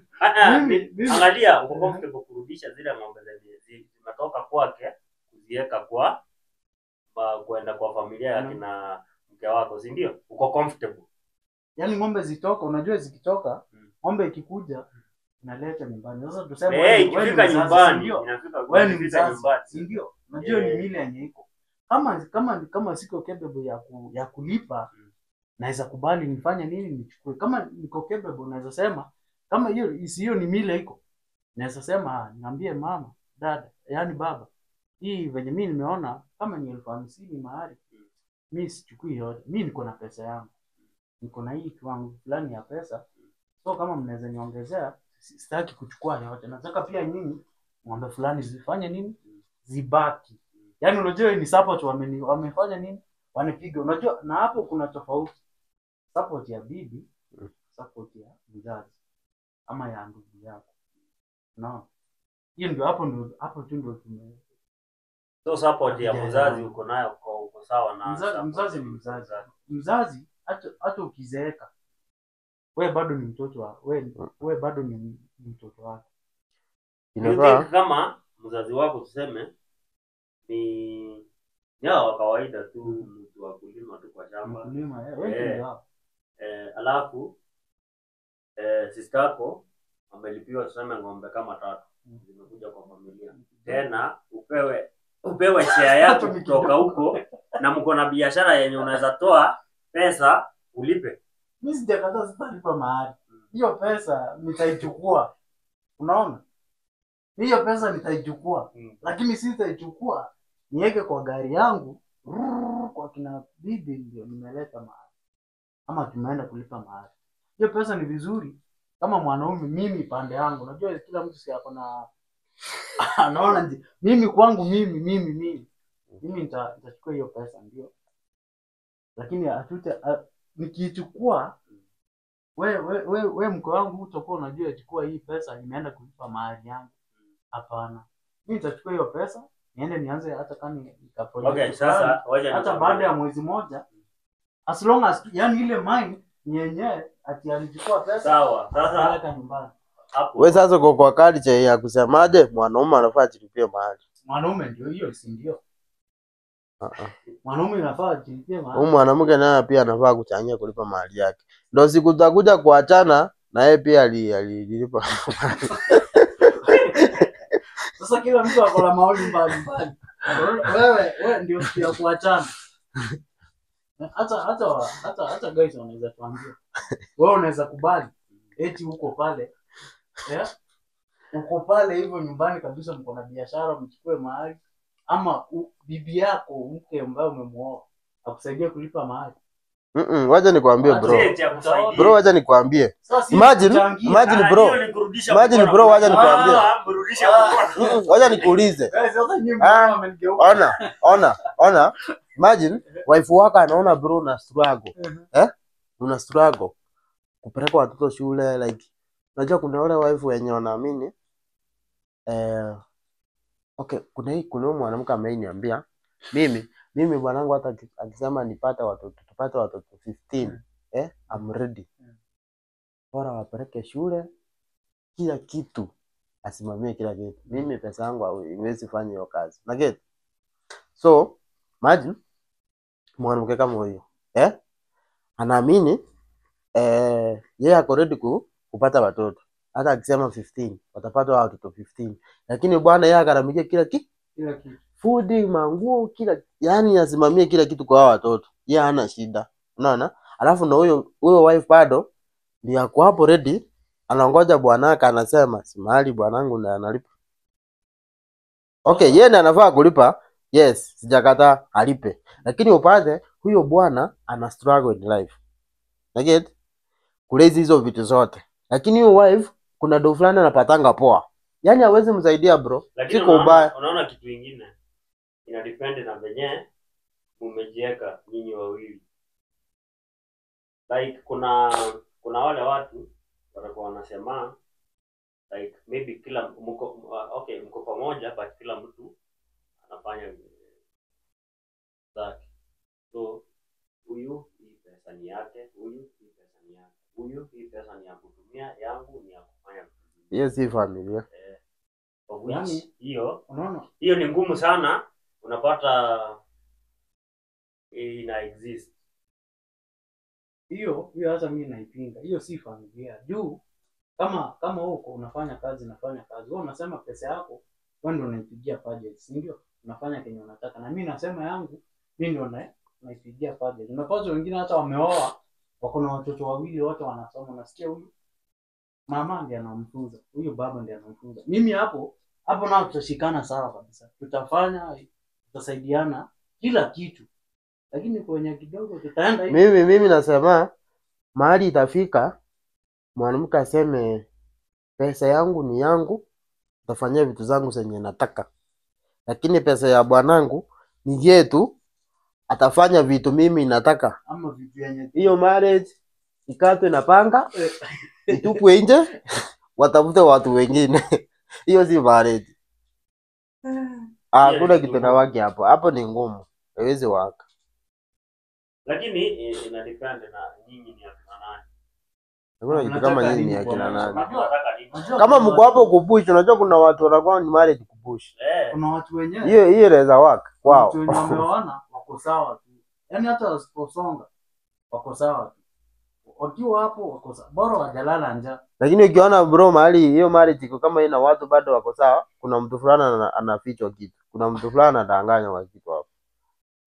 angalia uko comfortable kurudisha zile ng'ombe zimetoka kwake kuziweka kwa kwenda kwa familia yake na mke wako, si ndio? Uko comfortable. Yaani ng'ombe zitoka, unajua zikitoka, ng'ombe ikikuja inaleta nyumbani. Sasa tuseme wewe ikifika nyumbani, inafika wewe ni mzazi, si ndio? Unajua ni mila yenye iko. Kama siko capable ya kulipa, naweza kubali nifanye nini nichukue. Kama niko capable naweza sema kama hiyo hiyo ni mila iko. Naweza sema niambie mama, dada, yaani baba, hii venye mimi nimeona kama ni 50,000 mahari, mimi sichukui yote. Mimi niko na pesa yangu. Niko na hii kiwango fulani ya pesa. So kama mnaweza niongezea, sitaki kuchukua yote. Nataka pia nyinyi ng'ombe fulani zifanye nini? Zibaki. Yaani unajua ni support wamefanya nini? Wanipiga. Unajua na hapo kuna tofauti. Support ya bibi, support ya mzazi ama ya ndugu yako. No. Hiyo ndio hapo ndio hapo tu ndio tume. So support ya mzazi uko nayo uko sawa na mzazi ni mzazi. Mzazi hata ukizeeka wewe bado ni mtoto wa wewe bado ni mtoto wake. Inafaa kama mzazi wako tuseme ni wa kawaida tu, mtu wa kulima tu kwa shamba. Mkulima wewe ndio. Alafu sister yako amelipiwa tuseme ng'ombe kama 3 zimekuja kwa familia. Tena upewe share yako kutoka huko na mko na biashara yenye unaweza toa pesa ulipe. Mimi sijakataa sitalipa mahari. Hiyo pesa nitaichukua. Unaona? Hiyo pesa nitaichukua. Lakini sitaichukua niweke kwa gari yangu kwa kina bibi ndio nimeleta mahari. Ama tumeenda kulipa mahari. Hiyo pesa ni vizuri kama mwanaume mimi pande yangu. Unajua kila mtu si ako na anaona mimi kwangu mimi nitachukua hiyo pesa ndio. Lakini nikiichukua we mke wangu utakuwa unajua chukua hii pesa nimeenda kulipa mahari yangu. Hapana. Mimi nitachukua hiyo pesa niende nianze hata kama nikaproject. Okay, sasa wacha hata baada ya mwezi mmoja as long as yani ile mine yenyewe ati alichukua pesa. Sawa. Sasa hata nyumbani. Hapo. Wewe sasa uko kwa culture ya kusemaje mwanaume anafaa ajilipie mahari. Mwanaume ndio hiyo si ndio? Mwanaume anafaa ajilipie mahari. Huyu mwanamke naye pia anafaa kuchangia kulipa mahari yake. Ndio siku tutakuja kuachana na yeye pia alilipa. Sasa kila mtu ako na maoni mbalimbali. Wewe ndio siku ya kuachana. Hata guys wanaweza tuambia. Wewe unaweza kubali eti uko pale. Yeah? Uko pale hivyo nyumbani kabisa, mko na biashara, mchukue mahali ama bibi yako mke ambaye umemuoa akusaidie kulipa mahali. Wacha nikwambie bro. Bro, wacha nikwambie. Imagine, imagine bro. Imagine bro, wacha nikwambie. Wacha nikuulize. Ona, ona, ona. Imagine wife wako anaona bro una struggle. Una struggle kupeleka watoto shule, like unajua kuna wale wife wenye wanaamini okay, kuna huyu mwanamke ameniambia mimi bwanangu hata akisema nipate watoto, tupate watoto 15, I'm ready. Bora wapeleke shule, kila kitu, asimamie kila kitu. Mimi pesa yangu haiwezi fanya hiyo kazi. Na get? So, imagine mwanamke kama huyo, anaamini yeye ako ready kupata watoto. Hata akisema 15, watapata watoto 15. Lakini bwana yeye agharamikie kila kitu. Kila kitu. Food, manguo, kila, yani asimamie kila kitu kwa hao watoto. Yeye hana shida. Unaona? Alafu na huyo wife bado ndio ako hapo ready, anangoja bwanaka anasema si mahali bwanangu ndiye analipa. Okay, yeye ndiye anafaa kulipa. Yes, sijakataa alipe. Lakini upate huyo bwana ana struggle in life. Na get? Kulezi hizo vitu zote. Lakini huyo wife kuna do fulani anapatanga poa. Yaani hawezi msaidia bro. Lakini siko ubaya. Unaona kitu kingine ina depend na venye mumejiweka nyinyi wawili. Like kuna wale watu watakuwa wanasema like maybe kila mko okay, mko pamoja but kila mtu anafanya zake. So huyu hii pesa ni yake, huyu hii pesa ni yake, huyu hii pesa ni ya kutumia, yangu ni ya kufanya. Hiyo si familia. Yaani hiyo unaona hiyo ni ngumu sana, unapata ina exist. Hiyo hata mimi naipinga. Hiyo si familia. Juu kama huko unafanya kazi, nafanya kazi. Wewe unasema pesa yako, wewe ndio unaipigia budget, si ndio? Unafanya kenye unataka. Na mimi nasema yangu, mimi ndio naipigia budget. Unapata wengine hata wameoa, wako na watoto wawili wote wanasoma, unasikia huyu mama ndiye anamfunza, huyu baba ndiye anamfunza. Mimi hapo nao tutashikana sawa kabisa. Tutafanya, tutasaidiana kila kitu. Lakini kwenye kidogo tutaenda hivi. Mimi nasema mahali itafika mwanamke aseme pesa yangu ni yangu, nitafanyia vitu zangu zenye nataka. Lakini pesa ya bwanangu ni yetu, atafanya vitu mimi nataka. Ama vitu yenye hiyo marriage ikatwe na panga, itupwe nje, watafute watu wengine. Hiyo si marriage. Hakuna kitu na waki hapo. Hapo ni ngumu. Haiwezi waka. Lakini ina depend na nyinyi ni akina nani. Hakuna kitu kama nyinyi ni akina nani. Kama mko hapo kupush, unajua kuna watu wanakuwa ni marriage kupush. Kuna watu wenyewe. Hiyo inaweza work. Wow. Watu wenyewe wameoana wako sawa tu. Yaani hata wasiposonga wako sawa tu. Wakiwa hapo wako sawa. Bora wajalala njaa. Lakini ukiona bro mahali hiyo marriage iko kama ina watu bado wako sawa, kuna mtu fulani anafichwa kitu. Kuna mtu fulani anadanganywa kwa kitu hapo.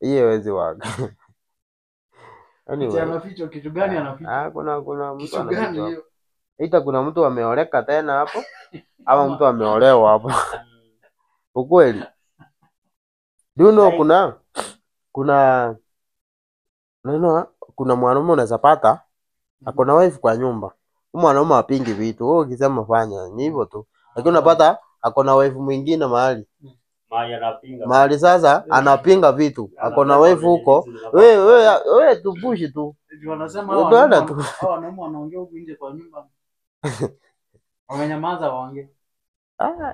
Hiyo haiwezi work. Anyway, anafichwa kitu gani anafichwa? Kuna mtu anafichwa. Ita kuna mtu ameoleka tena hapo ama mtu ameolewa hapo. Ukweli. Do you know kuna no, kuna mwanaume unaweza pata ako na wife kwa nyumba. Huyu mwanaume hapingi vitu. Wewe ukisema fanya ni hivyo tu. Lakini unapata ako na wife mwingine mahali. Mahali anapinga. Mahali sasa anapinga vitu. Ako na wife huko. Wewe tupushi tu. Ndio wanasema hao wanaume wanaongea huku nje kwa nyumba. Wamenyamaza waongee.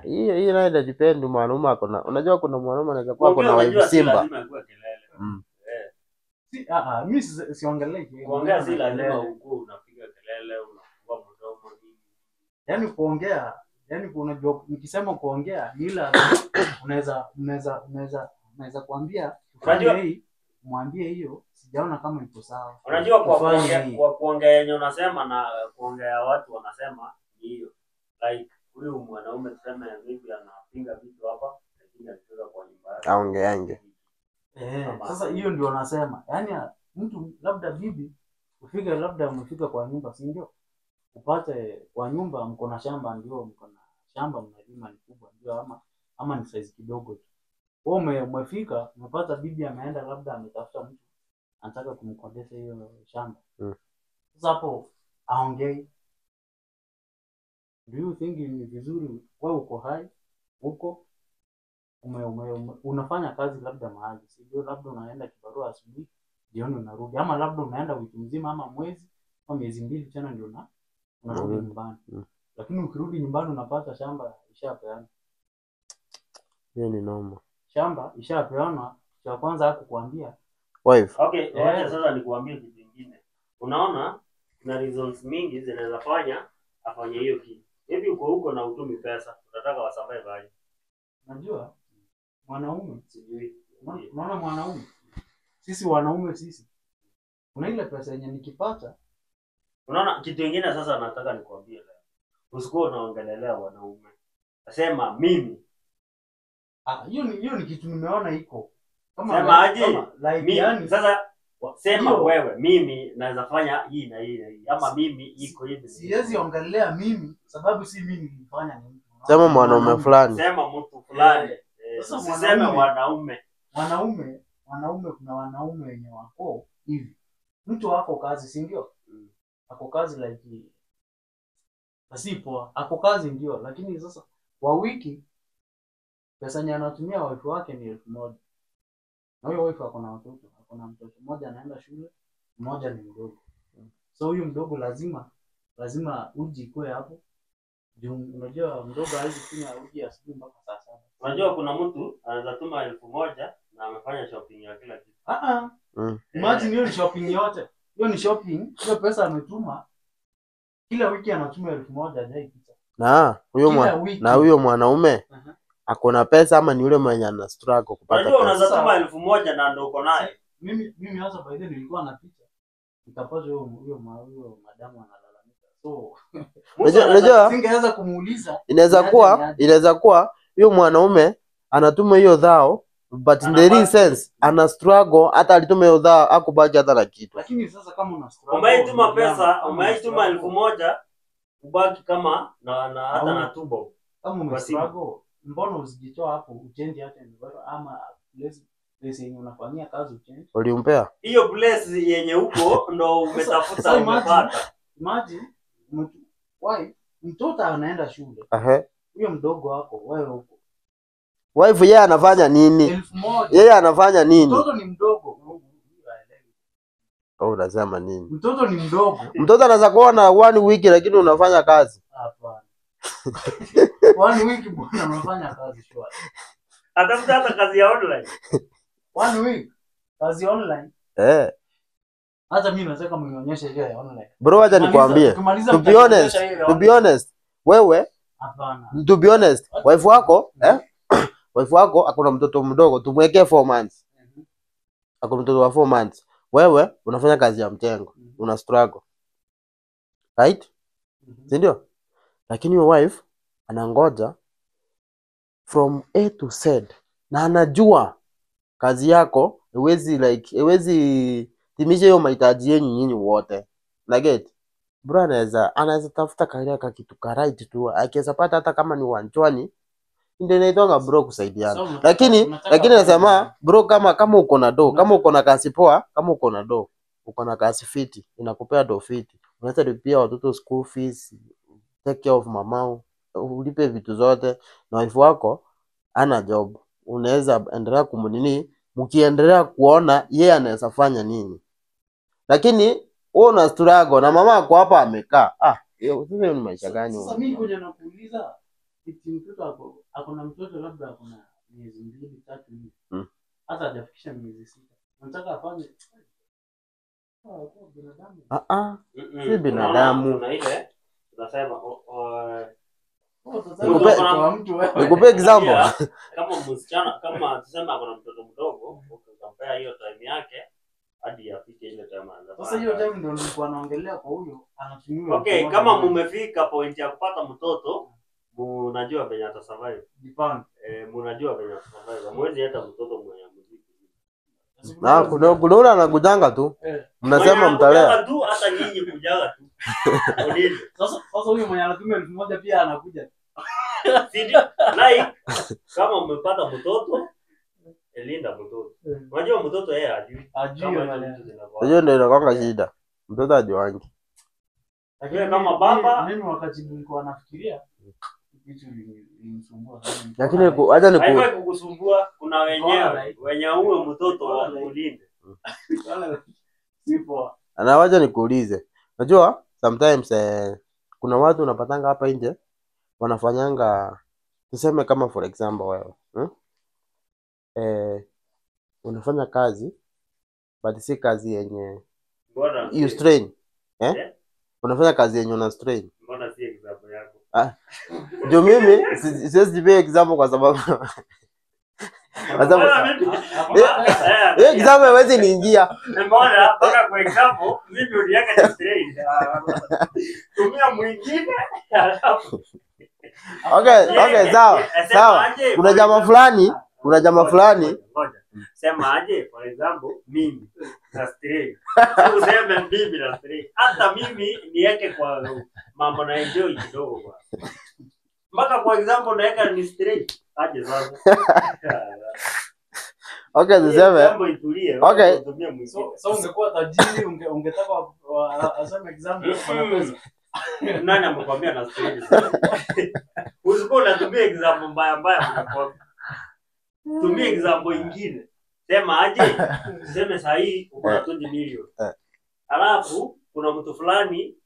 Hiyo nayo ina depend mwanaume ako na. Unajua kuna mwanaume anaweza kuwa ako na wife Simba. Si mimi siongelei. Kuongea si lazima ukue unapiga kelele, unafungua mdomo nini. Yaani kuongea, yaani unajua nikisema kuongea ni ila unaweza kuambia Unajua hii, mwambie hiyo sijaona kama iko sawa. Unajua kwa kuongea yenye unasema na kuongea watu wanasema ni hiyo. Like huyu mwanaume tuseme maybe anapinga vitu hapa lakini anatoka kwa nyumba yake. Aongeange. Sasa hiyo ndio nasema. Yaani Mtu labda bibi ufike labda umefika kwa nyumba, si ndio? Upate kwa nyumba mko na shamba, ndio mko na shamba mnalima ni kubwa ndio, ama ni size kidogo tu. Wewe umefika umepata bibi ameenda labda ametafuta mtu anataka kumkodesha hiyo shamba. Sasa hapo aongei. Do you think ni vizuri wewe uko hai uko unafanya kazi labda mahali, sio labda unaenda kibarua asubuhi jioni unarudi, ama labda unaenda wiki mzima ama mwezi ama miezi mbili tena ndio unarudi nyumbani. Lakini ukirudi nyumbani unapata shamba ishapeana. Hiyo ni noma. Shamba ishapeana, cha kwanza hakukuambia wife. Okay, wacha sasa nikuambie kitu kingine. Unaona kuna reasons mingi zinaweza fanya afanye hiyo kitu. Hivi uko huko na utumi pesa, unataka wa survive aje? Unajua mwanaume sijui. Unaona mwanaume, sisi wanaume sisi kuna ile pesa yenye nikipata. Unaona kitu kingine sasa nataka nikwambie leo. Usikuwa unaongelelea wanaume. Nasema mimi. Hiyo ni kitu nimeona iko. Kama sema aje? Like mimi, yani, sasa sema wewe mimi naweza fanya hii na hii na hii ama mimi iko hivi. Siwezi ongelea mimi sababu si mimi nilifanya, ni mtu. Sema mwanaume fulani. Sema mtu fulani. Sasa usiseme wanaume. Wanaume kuna wanaume wenye wako hivi. Mtu wako kazi, si ndio? Ako kazi like asipo, ako kazi ndio, lakini sasa kwa wiki pesa yenye anatumia wife wake ni 1000. Na huyo wife ako na watoto, ako na mtoto mmoja anaenda shule, mmoja ni mdogo. So huyu mdogo lazima uji ikoe hapo. Juu unajua mdogo hawezi kunywa uji asubuhi mpaka saa 7. Unajua kuna mtu anaweza tuma 1000 na amefanya shopping ya kila kitu. Imagine hiyo ni shopping yote. Hiyo ni shopping, hiyo pesa ametuma kila wiki anatuma 1000 hajaipita. Na huyo huyo mwanaume ako na pesa ama ni yule mwenye ana struggle kupata Unajua pesa? unaweza tuma 1000 na ndio uko naye. Mimi hasa by the way nilikuwa na picha. Nikapata huyo madamu analalamika. So unajua singeweza kumuuliza. Inaweza kuwa huyo mwanaume anatuma hiyo dhao, but in the real sense ana struggle, hata alituma hiyo dhao hakubaki hata na kitu. Lakini sasa kama una struggle, umeituma pesa, umeituma 1000 ubaki kama na hata na tubo. Kama ume struggle, mbona usijitoa hapo uchange hata environment ama place yenye unafanyia kazi uchange? Ulimpea hiyo place yenye huko ndo umetafuta umepata. Imagine why mtoto anaenda shule. Huyo mdogo wako wewe huko. Wife yeye anafanya nini? Yeye anafanya nini? Mtoto ni mdogo. Unasema nini? Mtoto ni mdogo. Mtoto anaweza kuwa na 1 week lakini unafanya kazi. Hapana. 1 week bwana unafanya kazi shwari. Atafuta hata kazi ya online. 1 week kazi online. Hata mimi nataka mnionyeshe hiyo ya online. Bro, acha nikwambie. To be honest, wewe hapana. To be honest, wife wako wife wako akona mtoto mdogo, tumwekee 4 months. Akona mtoto wa 4 months. Wewe unafanya kazi ya mtengo, una struggle. Right? Si ndio? Lakini your wife anangoja from A to Z na anajua kazi yako haiwezi like haiwezi timisha hiyo mahitaji yenu nyinyi wote. Na get bro anaweza tafuta karia ka kitu ka right tu, akiweza pata hata kama ni wanchwani ndio inaitwa bro kusaidiana. So, lakini nasema bro, kama uko na do, kama uko na kazi poa, kama uko na do, uko na kazi fiti, inakupea do fiti, unaweza lipia watoto school fees, take care of mama, ulipe vitu zote, na wife wako ana job, unaweza endelea kumnini, mkiendelea kuona yeye anaweza fanya nini. Lakini wewe una struggle na mama yako hapa amekaa. Hiyo sasa ni maisha gani? Sasa mimi ngoja nakuuliza, eti mtoto ako na mtoto labda ako na miezi 2 3 hivi. Hata hajafikisha miezi 6. Unataka afanye binadamu? Si binadamu. Kuna ile tunasema Nikupe example. Kama msichana, kama tuseme ako na mtoto mdogo, ukampea hiyo time yake hadi afike ile time anaanza. Sasa hiyo time ndio nilikuwa naongelea kwa huyo anatumia. Okay, kama mumefika point ya kupata mtoto, mnajua venye ata survive. Jipange. Mnajua venye ata survive. Mwezi hata mtoto mwenye muziki. Na kuna ule anakujanga tu. Mnasema Mwenye mtalea. anakujaga tu, hata nyinyi kujaga tu. Ulize. Sasa huyu mwenye anatumia 1000 pia anakuja. Si ndio? Like kama umepata mtoto, linda mtoto. Unajua mtoto yeye hajui. Hajui Kama hizo maneno. vitu zinakuwa. Hiyo ndio inakuwa shida. Mtoto hajuangi. Lakini Wewe kama baba- mimi wakati nilikuwa nafikiria kitu ilinisumbua sana. Lakini acha niku Haifai kukusumbua, kuna wenyewe Like- wenye huyo mtoto Like- wakulinde. Si poa. na wacha nikuulize. Unajua sometimes kuna watu unapatanga hapa nje wanafanyanga, tuseme kama for example wewe, unafanya kazi but si kazi yenye Mbona you strain, eh? Eh? Unafanya kazi yenye una strain. Mbona si example yako? Ndio mimi siwezi jipea example kwa sababu kwa sababu Mbona mimi- hiyo example haiwezi niingia. Mbona mpaka kwa example mimi uliweka ni strain. Tumia mwingine alafu Okay, sawa. Sema Sawa. aje, Kuna for jamaa example- fulani, kuna jamaa fulani Ngoja. Sema aje, for example, mimi na strain. Si useme mimi na strain. Hata mimi niweke kwa mambo na enjoy kidogo bwana. Mpaka kwa example naweka ni strain. Aje sasa. Okay, tuseme Example itulie. Okay. Utumie mwingine. So ungekuwa tajiri ungetaka aseme example kwa na pesa. Nani amekwambia na strain sasa? Usikuwa unatumia example mbaya mbaya unakwambia. Tumia example ingine. Sema aje? Tuseme saa hii uko na 20 million. Alafu kuna mtu fulani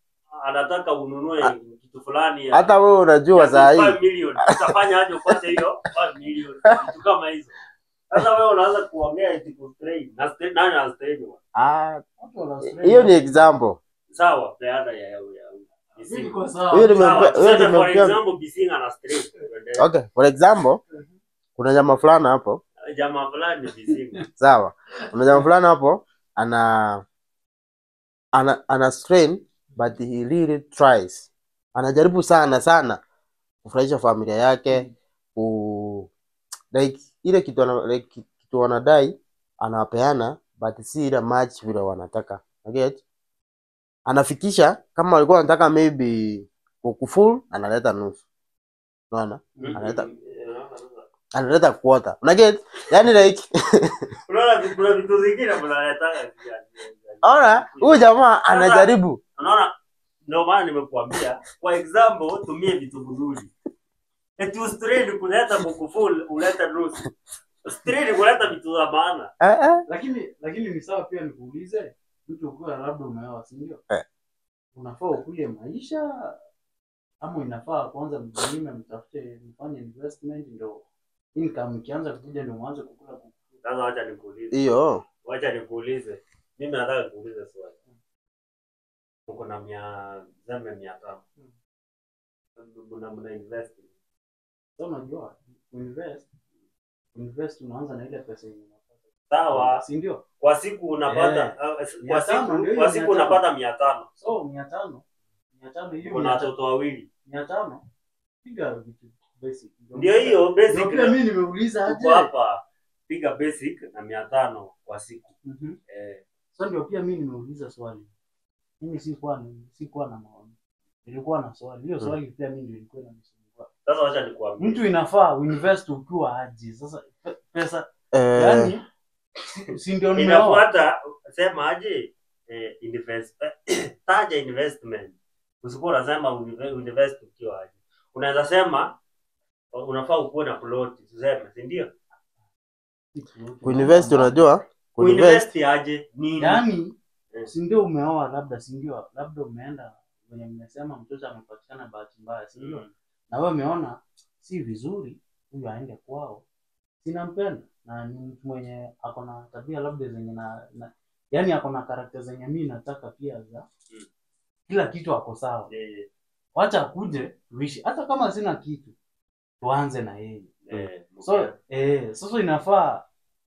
anataka ununue kitu fulani ya hata wewe unajua ya saa hii 5 million. Utafanya aje upate hiyo 5 million? Vitu kama hizo. Sasa wewe unaanza kuongea eti ku strain. Na strain nani ana strain? Bwana? ah, Watu wana strain. hiyo ni example. Sawa, peana ya Mimi niko sawa. Hiyo ni Sawa, hiyo tuseme for nimempea. example Bisinga ana strain. Okay, for example kuna jamaa fulani hapo, Jamaa fulani Bisinga. sawa. Kuna jamaa fulani hapo ana strain but he really tries. Anajaribu sana sana kufurahisha familia yake, ku like ile kitu like kitu wanadai anapeana but si ile much vile wanataka. Get? Anafikisha kama walikuwa wanataka maybe kuku full analeta nusu. Unaona? Analeta quarter. Una get? Yaani like Unaona kuna vitu zingine mnaletanga. ona huyu jamaa anajaribu. Unaona, ndio maana nimekuambia kwa example tumie vitu vizuri. Eti ustrain kuleta kuku full uleta nusu. Strain kuleta vitu za maana. Lakini ni sawa pia nikuulize, mtu ukiwa labda umeoa, si ndio? Unafaa ukule maisha ama inafaa kwanza mjilime, mtafute, mfanye investment ndio income ikianza kuja ndio mwanze kukula kuku. Sasa wacha nikuulize. Hiyo. Wacha nikuulize. Mimi nataka nikuulize swali. Uko na 500. Mna invest. Sasa unajua kuinvest unaanza na ile pesa yenye unapata. Sawa, Si ndio? kwa siku unapata kwa 500 ndio siku kwa hiyo siku 500. unapata 500. So 500 500 hiyo Kuna watoto wawili. 500 piga vitu basic. Ndio hiyo basic. Ndio pia mimi nimeuliza aje. Tuko hapa piga basic na 500 kwa siku. So ndio pia mimi nimeuliza swali. Mimi sikuwa na maoni. Nilikuwa na swali. Hiyo swali pia mimi ndio ilikuwa inanisumbua. Sasa wacha nikuambie. Mtu inafaa uinvest ukiwa aje? Sasa pesa yani si ndio nimeoa. Inafuata sema aje invest taja investment. Usikuwa unasema invest ukiwa aje. Unaweza sema unafaa ukuwe na plot, tuseme, si ndio? Kuinvest unajua? Kuinvest Kuinvest aje nini? Yaani si ndio umeoa labda, si ndio labda umeenda wenye mmesema mtoto amepatikana bahati mbaya, si ndio? Na wewe umeona si vizuri huyu aende kwao, sinampenda na ni mtu mwenye ako na tabia labda zenye na yani ako na karakta zenye mimi nataka pia za kila kitu ako sawa. Wacha akuje tuishi, hata kama sina kitu tuanze na yeye. So sasa inafaa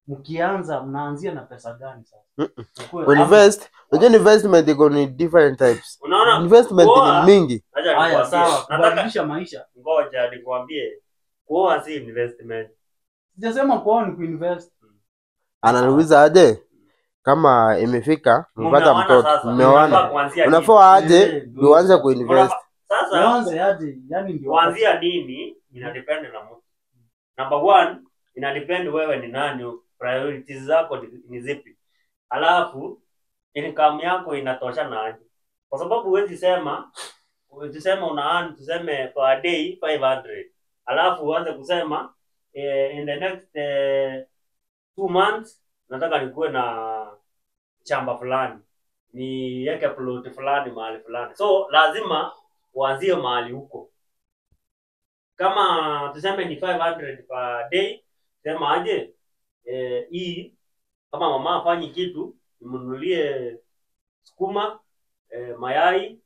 mkianza mnaanzia na pesa gani sasa? Kuinvest, unajua investment iko ni different types. Unaona Investment ni mingi. Haya sawa, kubadilisha maisha. Ngoja nikwambie, kuoa si investment. Sijasema kuoa ni kuinvest. Ananiuliza aje kama imefika mpata Mmeoana mtoto, sasa. Unafaa mmeoana. kuanzia nini? Unafaa aje Eh, ndio. uanze kuinvest. Sasa Uanze aje, yani ndio kuanzia nini ina depend na mtu. Number one, ina depend wewe ni nani, priorities zako ni zipi. Alafu income yako inatosha na aje. Kwa sababu huwezi sema una earn tuseme per day 500. Alafu uanze kusema in the next 2 months nataka nikuwe na shamba fulani, niweke plot fulani mahali fulani. So lazima uanzie mahali huko. Kama tuseme ni 500 per day, sema aje hii kama mama afanyi kitu nimnunulie sukuma, mayai,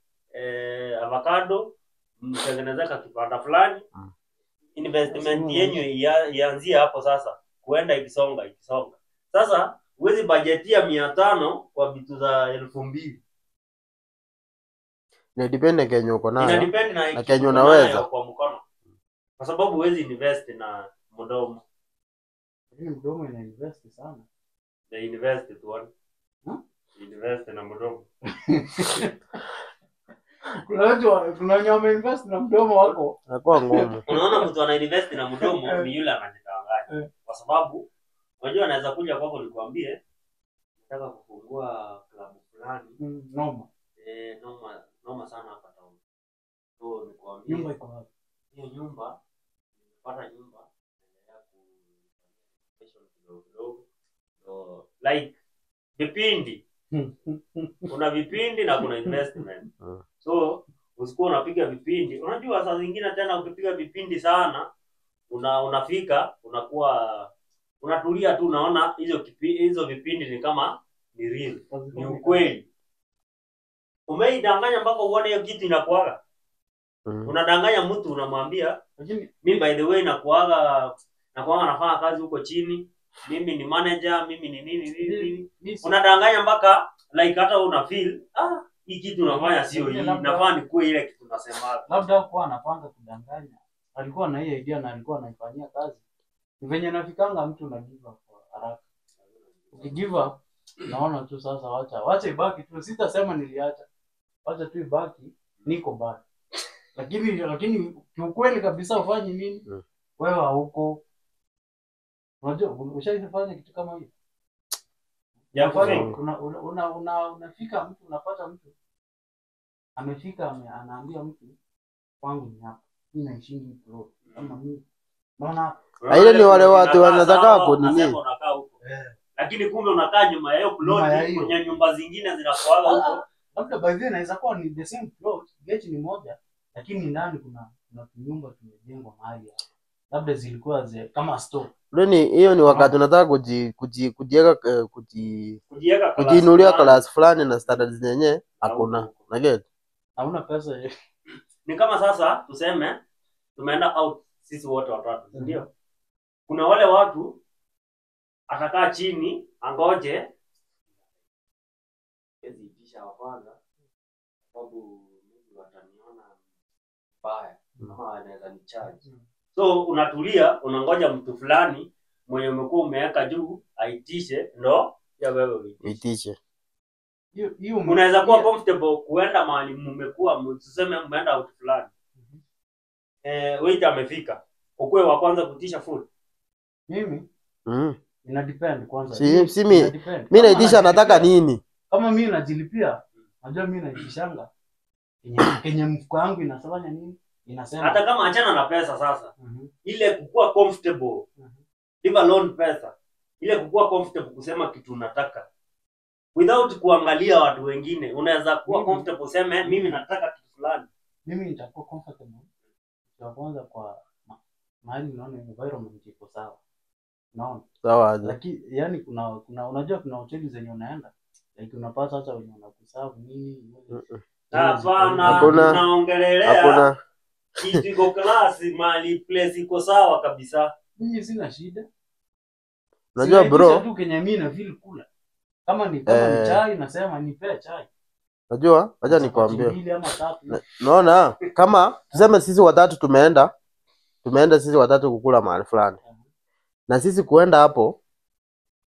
avocado, mtengenezeka kibanda fulani. Investment yenyu ianzie hapo sasa, kuenda ikisonga ikisonga. Sasa huwezi bajetia 500 kwa vitu za 2000. Ina depend na kenye uko Ina nayo. depend na Na kitu kenye uko unaweza. nayo kwa mkono. Kwa sababu huwezi invest na mdomo. Lakini mdomo ina invest sana. They invest tu. Invest na mdomo. Kuna watu kuna wenye wameinvest na mdomo wako. Inakuwa ngumu. Unaona mtu ana invest na mdomo ni yule anajidanganya. Kwa sababu unajua anaweza kuja kwako nikwambie nataka kufungua klabu fulani. Noma. Noma sana hapa town. So nikwambie Nyumba iko wapi? Hiyo nyumba nimepata nyumba naendelea ku kidogo kidogo. So like vipindi. Kuna vipindi na kuna investment. So usikuwa unapiga vipindi. Unajua saa zingine tena ukipiga vipindi sana unafika unakuwa unatulia tu, unaona hizo vipindi ni kama ni real, ni ukweli. Umeidanganya mpaka uone hiyo kitu inakuaga. Unadanganya mtu unamwambia Lakini mimi by the way nakuaga nafanya kazi huko chini, mimi ni manager, mimi ni nini nini nini. Unadanganya mpaka like hata una feel hii kitu unafanya sio hii, nafaa nikuwe ile kitu nasema. Labda hakuwa anapanga kudanganya. Alikuwa na hiyo idea na alikuwa anaifanyia kazi. Ni venye nafikanga mtu una give up kwa haraka. Uki give up naona tu sasa wacha ibaki tu, sitasema niliacha. Wacha tu ibaki, niko bado. Lakini kiukweli kabisa ufanye nini? Wewe hauko. Unajua ushaifanya kitu kama hiyo? Ya unafika mtu unapata mtu amefika anaambia mtu kwangu ni hapa. Mimi naishi plot kama mimi. Naona Ile ni wale watu wanataka kunini. Lakini kumbe unakaa nyuma ya hiyo plot kwenye nyumba zingine zinakuaga huko. Labda by then inaweza kuwa ni the same plot, gate ni moja, lakini ndani kuna nyumba tumejengwa mahali hapo. Labda zilikuwa kama store. Leni hiyo ni wakati unataka kujiweka kujiinulia class fulani na standards zenyewe hakuna. Na get. Hauna pesa. Ni kama sasa tuseme tumeenda out sisi wote watatu, ndio? Kuna wale watu atakaa chini angoje hizi itisha wa kwanza sababu mimi wataniona mbaya kama anaweza ni charge. So unatulia unangoja mtu fulani mwenye umekuwa umeweka juu aitishe ndo ya wewe uitishe. Hiyo unaweza kuwa comfortable kuenda mahali mmekuwa tuseme mmeenda out fulani. Waiter amefika. Ukue wa kwanza kuitisha food. Mimi? Ina depend kwanza. Si mimi naitisha nataka nini? Kama mimi najilipia, najua mimi naitishanga. Kenye mfuko wangu inasema nini? Inasema. Hata kama achana na pesa sasa. Ile kukua comfortable. Leave alone pesa. Ile kukua comfortable kusema kitu unataka. Without kuangalia watu wengine, unaweza kuwa comfortable useme mimi nataka kitu fulani. Mimi nitakuwa comfortable. Kwa kwanza kwa mahali naona environment iko sawa. Naona. Sawa. Lakini yani kuna unajua kuna hoteli zenye unaenda like unapata hata wenye wanakuserve nini. Hapana, tunaongelelea kitu iko class, mahali place iko sawa kabisa. Mimi sina shida. Unajua bro, tu kenye mimi na feel kula. Kama ni chai nasema nipe chai. Unajua, acha nikwambie. Naona kama tuseme sisi watatu tumeenda sisi watatu kukula mahali fulani. Na sisi kuenda hapo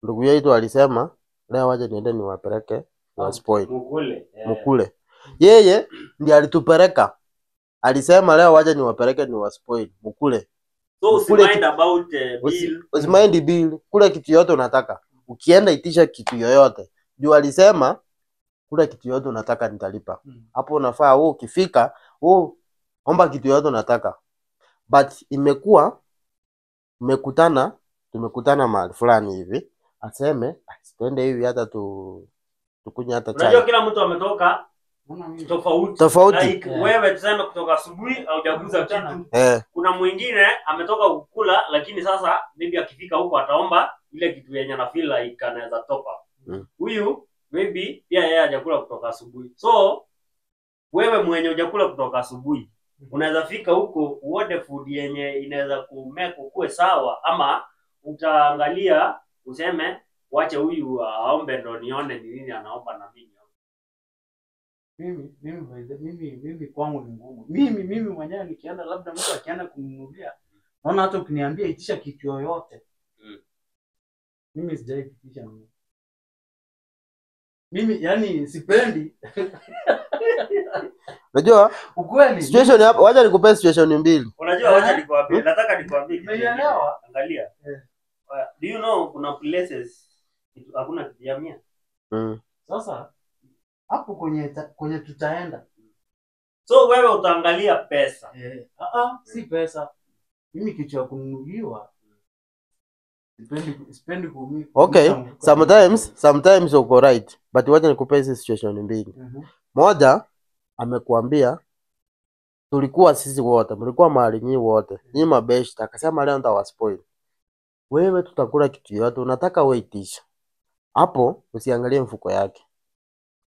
Ndugu yetu alisema leo wacha niende niwapeleke wa spoil Mukule. mkule. Yeye ndiye alitupeleka. Alisema leo wacha niwapeleke niwa spoil mkule. So Mkule usimind about bill. Usimind bill, kula kitu yote unataka. Ukienda itisha kitu yoyote. Juu alisema kula kitu yote unataka nitalipa. Hapo unafaa wewe ukifika, wewe omba kitu yoyote unataka. But imekuwa mmekutana, tumekutana mahali fulani hivi, aseme "Ah, twende hivi hata tukunywe hata Unajua chai." kila mtu ametoka Unaona mimi? tofauti. Tofauti. Like Yeah. wewe tuseme kutoka asubuhi haujaguza kitu. Kuna mwingine ametoka kukula lakini sasa maybe akifika huko ataomba ile kitu yenye ana feel like anaweza top up. Huyu maybe pia yeye hajakula kutoka asubuhi. So wewe mwenye hujakula kutoka asubuhi unaweza fika huko uode food yenye inaweza kumake ukue sawa, ama utaangalia useme wache huyu aombe ndo nione ni nini anaomba na mimi. Mimi mimi by the- mimi mimi kwangu ni ngumu. Mimi mwenyewe nikienda, labda mtu akienda kununulia, naona hata ukiniambia itisha kitu yoyote. Mimi sijai kuitisha mimi. Mimi yani sipendi Unajua ukweli. situation hapa, wacha nikupee situation mbili. Unajua, wacha nikwambie, nataka nikwambie kitu kingine. Umeielewa? Angalia. Do you know kuna places hakuna kitu ya 100? Sasa hapo kwenye tutaenda. So wewe utaangalia pesa. Si pesa. Mimi kitu ya kununuliwa sipendi kuumia. Okay, sometimes uko right, but wacha nikupee hizi situation mbili. Moja amekuambia tulikuwa sisi wote, mlikuwa mahali nyinyi wote, nyinyi mabeshte, akasema leo nitawaspoil. Wewe tutakula kitu yote unataka, wewe itisha. Hapo usiangalie mfuko yake.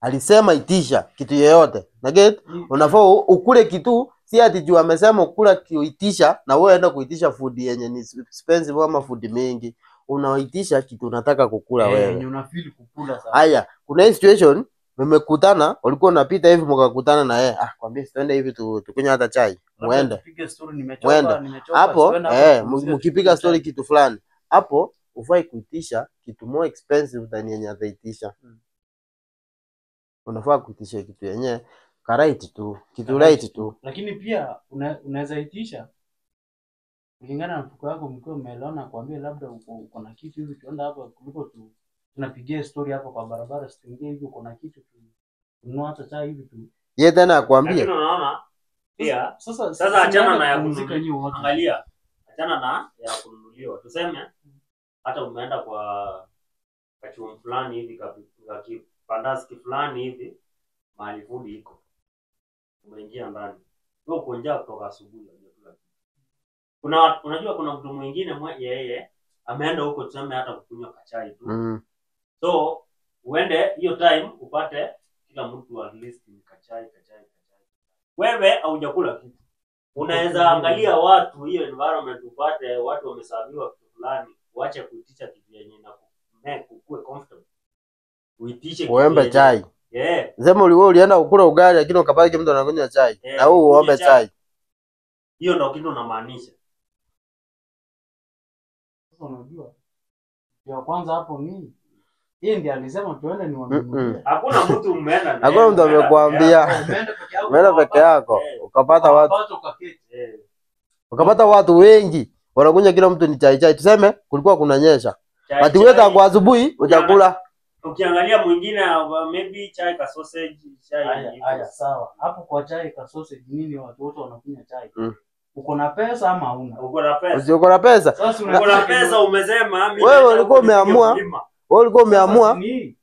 Alisema itisha kitu yoyote. Na get unafaa ukule kitu, si ati juu amesema ukula kuitisha na wewe enda kuitisha food yenye ni expensive ama food mingi. Unaitisha kitu unataka kukula wewe. Yenye una feel kukula sasa. Haya, kuna hii situation mmekutana, ulikuwa unapita hivi mkakutana na yeye. Ah, kwambia twende hivi tukunywe hata chai. Muende. Tupige story, nimechoka, Muende. nimechoka. Hapo Tuende hapo tupumzike, mkipiga tupige story chai. kitu fulani. Hapo ufai kuitisha kitu more expensive than yenye ataitisha. Unafaa kuitisha kitu yenye karight tu, kitu light tu. Lakini pia unaweza itisha kulingana na mfuko wako, mkiwa mmeelewana, kuambia labda uko na kitu hivi, tuenda hapa kuliko tunapigia story hapo kwa barabara, situingie hivi, uko na kitu tu tununua hata chai hivi tu. Yeye tena akwambie Lakini unaona pia Sasa Sasa achana si na ya kupumzika kununuliwa. nyinyi wote. Angalia, achana na ya kununuliwa. Tuseme hata umeenda kwa kachuo fulani hivi ka kipandaski fulani hivi mahali food iko, umeingia ndani, wewe uko njaa kutoka asubuhi, hujakula kitu. Kuna unajua kuna mtu mwingine yeye ameenda huko tuseme hata kukunywa kachai tu. So uende hiyo time upate kila mtu at least ni kachai kachai kachai. Wewe haujakula kitu. Unaweza angalia watu hiyo environment upate watu wamesaviwa kitu fulani, uache kuitisha kitu yenye na ukue comfortable. Uitishe kitu uembe chai. Yeah. Sema uliwe ulienda kukula ugali lakini ukapata mtu anakunywa chai. Eh, Na wewe uombe kunywa chai. chai. Hiyo ndio kitu namaanisha. Sasa unajua ya kwanza hapo ni yeye ndiye alisema tuende niwanunulie. Hakuna mtu umeenda naye. Hakuna mtu Umeenda amekuambia. Umeenda peke yako. Umeenda peke yako ukapata watu Ukapata ukaketi. Eh. ukapata watu wengi wanakunywa kila mtu ni chai chai. Tuseme kulikuwa kunanyesha. Chai, But wewe chai. tangu asubuhi hujakula. Ukiangalia mwingine maybe chai ka sausage, chai Haya, hivyo. haya sawa. Hapo kwa chai ka sausage nini watu wote wanakunywa chai. Uko na pesa ama huna? Uko na pesa. Usioko na pesa. Sasa Uko na pesa umesema mimi Wewe naenda ulikuwa huko nipige umeamua. mlima. Wewe ulikuwa umeamua Ni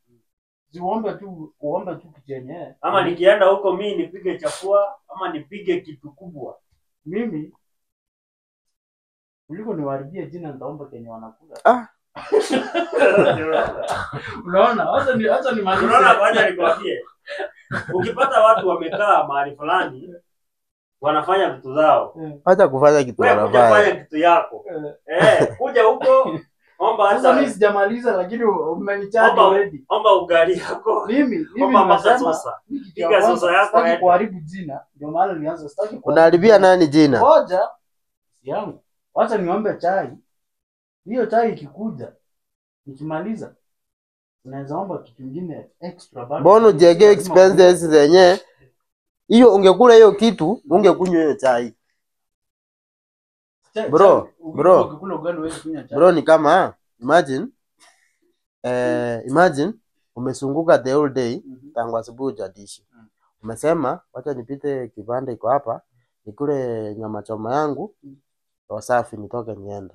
si uombe tu kitu yenyewe. Ama nikienda huko mimi nipige chakua ama nipige kitu kubwa. Mimi kuliko niwaharibie jina nitaomba kenye wanakula. Ah. Unaona? Acha nimalize. Unaona, wacha nikwambie. Ukipata watu wamekaa mahali fulani wanafanya vitu zao. acha kufanya kitu Wewe kuja wanafanya. fanya kitu yako. Eh, kuja huko omba Sasa mimi hata sijamaliza lakini umenicharge already. omba ugali yako. Mimi Omba mpaka nimesema sosa. mimi kitu ya Piga kwanza, sosa yako sitaki enda. kuharibu jina, ndio maana nilianza sitaki kuharibu Unaharibia jina. nani jina? Ngoja si yangu. Wacha niombe chai. Hiyo chai ikikuja Nikimaliza unaweza omba kitu kingine extra bado. Mbona ujiwekee Lazima expenses zenye hiyo ungekula hiyo kitu ungekunywa hiyo chai. Bro, bro. Ukikula ugali huwezi kunywa chai. Bro, ni kama imagine imagine umesunguka the whole day tangu asubuhi hujadishi. Umesema wacha nipite kibanda iko hapa nikule nyama choma yangu wasafi nitoke niende.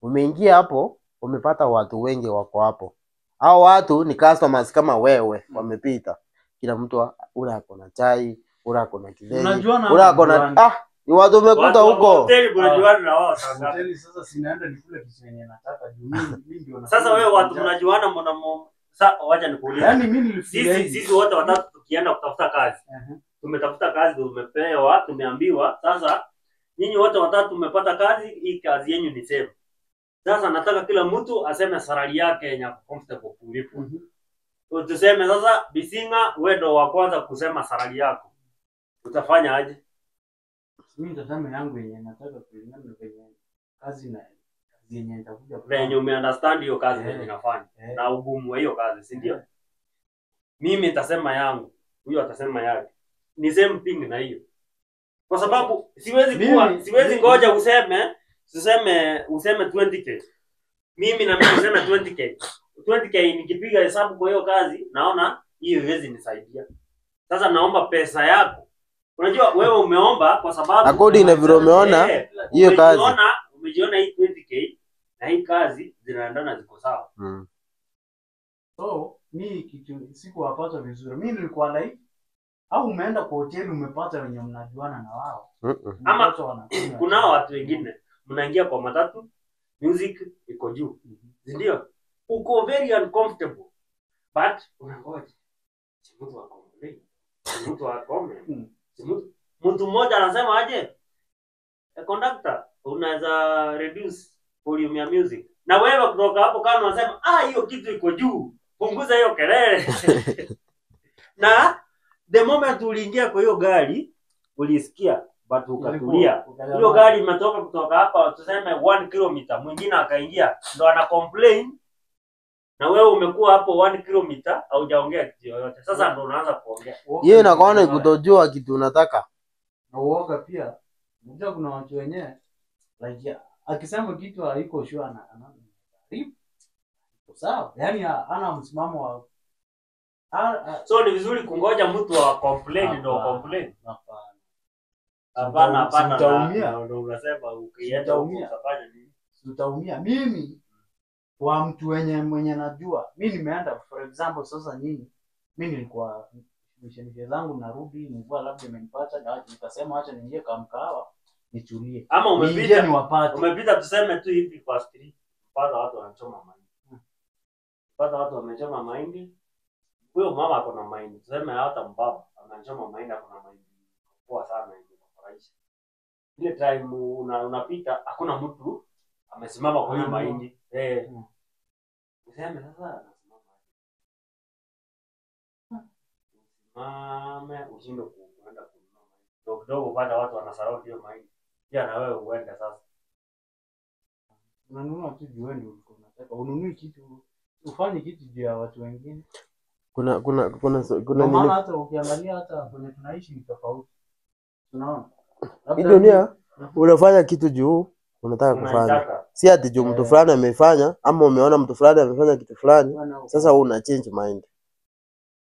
Umeingia hapo umepata watu wengi wako hapo. Hao watu ni customers kama wewe wamepita. Kila mtu ule ako na chai, ule ako na kideri, Unajuana ule ama ako na hamjuani? ni watu umekuta Watu wa huko. hoteli mnajuana na wao saa ngapi? Hoteli sasa sinaenda nikule kitu yenye nataka juu mimi ndio Sasa nakula wewe watu njaa. mnajuana mna sa wacha nikuulize. Yaani mimi nilifikiria Sisi hivi. sisi wote watatu tukienda kutafuta kazi. Tumetafuta kazi, tumepewa, tumeambiwa sasa nyinyi wote watatu tumepata kazi, hii kazi yenyu ni same. Sasa nataka kila mtu aseme salary yake yenye ako comfortable kulipwa. Tuseme sasa Bisinga, wewe ndo wa kwanza kusema salary yako. Utafanya aje? Mimi nitasema yangu yenye nataka kulingana na venye kazi na kazi yenye nitakuja kufanya. Venye umeunderstand hiyo kazi venye inafanya na ugumu wa hiyo kazi, si ndio? Mimi nitasema yangu, huyo atasema yake. Ni same thing na hiyo. Kwa sababu siwezi kuwa siwezi ngoja useme useme 20k. Mimi na mimi niseme 20k. 20k nikipiga hesabu kwa hiyo kazi naona hiyo haiwezi nisaidia. Sasa naomba pesa yako. Unajua wewe umeomba kwa sababu According na vile umeona hiyo kazi. Umejiona hii 20k na hii kazi zinaendana ziko sawa. So mimi kitu sikuwapata vizuri. Mimi nilikuwa like au umeenda kwa hoteli umepata wenye mnajuana na wao. Ama kuna watu wengine mnaingia kwa matatu, music iko juu. Ndio? Uko very uncomfortable. But unangoja. Si mtu akomplain. Si mtu akome. Si mtu mmoja anasema aje? Conductor, unaweza reduce volume ya music. Na wewe kutoka hapo kama unasema hiyo kitu iko juu, punguza hiyo kelele. Na the moment uliingia kwa hiyo gari, ulisikia but ukatulia. Hiyo gari imetoka kutoka hapa tuseme 1 kilometer, mwingine akaingia ndo ana complain na wewe umekuwa hapo 1 kilometer haujaongea kitu yoyote. Sasa ndo unaanza kuongea. Hiyo inakuwa ni kutojua kitu unataka. Na uoga pia. Unajua kuna watu wenyewe like akisema kitu haiko sure ana sawa. Yaani ana msimamo wa so ni vizuri kungoja mtu wa complain ndo complain. Hapana. Utaumia. Ndio unasema ukienda utafanya nini? Utaumia. Mimi kwa mtu mwenye najua, mimi nimeenda for example sasa nyinyi, mimi nilikuwa mishemishe zangu narudi, mvua labda imenipata na nikasema acha niingie kama mkahawa nitulie. Ama umepita niwapate. Umepita tuseme tu hivi kwa street, pata watu wanachoma mahindi. Pata watu wamechoma mahindi. Huyo mama ako na mahindi. Tuseme hata mbaba anachoma mahindi, ako na mahindi. Poa sana hiyo kufurahisha. Ile time unapita hakuna mtu amesimama kwa hiyo mahindi. Useme sasa anasimama. Mama ushindwe kuenda kununua mahindi. Kidogo pata watu wanasarau hiyo mahindi. Pia na wewe uende sasa. Unanunua tu juu wewe ulikuwa unataka. Ununui kitu, ufanye kitu juu ya watu wengine. Kuna nini? Hata ukiangalia hata kwenye tunaishi ni tofauti. Tunaona. Hii dunia unafanya kitu juu unataka kufanya. Si ati juu mtu fulani amefanya ama umeona mtu fulani amefanya kitu fulani, sasa wewe una change mind.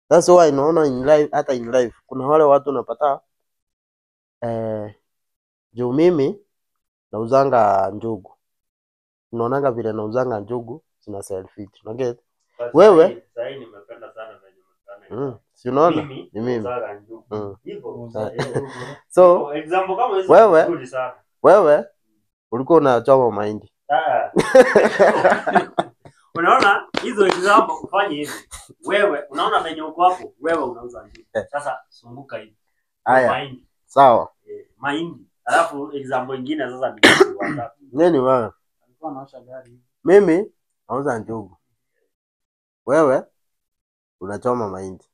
That's why inaona in life, hata in life kuna wale watu unapata juu mimi nauzanga njugu. Unaonanga vile nauzanga njugu zina sell fit. Una get? Wewe sasa nimependa sana venye umefanya. Si unaona? Ni mimi. Nauzanga njugu. Hivyo. So example kama hizo nzuri sana. Wewe ulikuwa unachoma mahindi. Unaona hizo example ufanye hivi. Wewe unaona venye uko hapo, wewe unauza njugu. Sasa sunguka hivi. Haya. Sawa. Mahindi. Alafu example nyingine sasa ni watatu. Nini wewe? Alikuwa anaosha gari. Mimi nauza njugu. Wewe unachoma mahindi.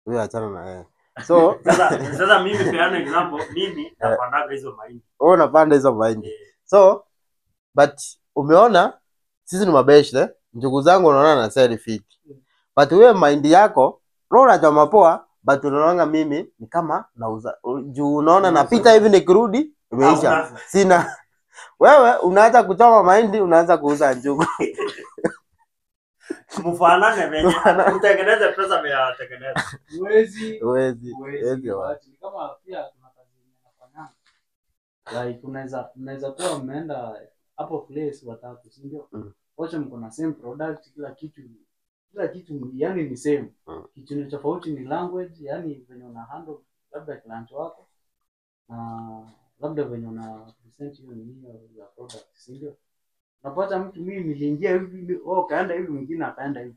Wewe achana na yeye. So sasa mimi peana example, mimi napandaga hizo mahindi. Wewe unapanda hizo mahindi. So but umeona Sisi ni mabeshte, njugu zangu unaona na sell fit. But wewe mind yako, roho unachoma poa, but unaona mimi ni kama nauza. Juu unaona napita hivi nikirudi imeisha. Hauna. Sina. Wewe unaacha kuchoma mahindi, unaanza kuuza njugu. Mfanane venye mtengeneze pesa vya watengeneza. Huwezi Huwezi. huwezi Huwezi wa. wacha. Ni kama pia kuna kazi yenye nafanyanga. Like unaweza kuwa mmeenda hapo place watatu, si ndio? Mm. Wote mko na same product, kila kitu yani ni same. Kitu ni tofauti ni language, yani venye una handle labda client wako na labda venye una present hiyo nini ya product, si ndio? Unapata mtu, mimi niliingia hivi, oh, kaenda hivi, mwingine akaenda hivi.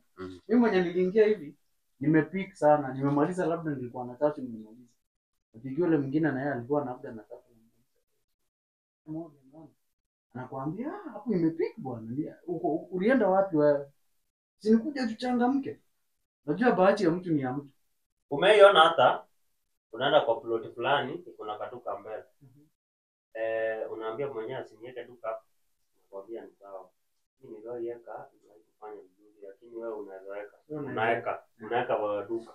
Mimi mwenye niliingia hivi nimepick sana, nimemaliza, labda nilikuwa na tatu nimemaliza. Napigia yule mwingine na yeye alikuwa na labda na tatu moja, unaona? Anakuambia, "Ah, hapo imepick bwana. Ulienda wapi wewe? Si nikuja tuchangamke." Najua bahati ya mtu ni ya mtu. Umeiona hata unaenda kwa plot fulani kuna kaduka mbele. Unaambia mwenyewe asiniweke duka hapo. Nakwambia ni sawa. Mimi niliweka kufanya vizuri lakini wewe unaweza weka. Unaweka kwa duka.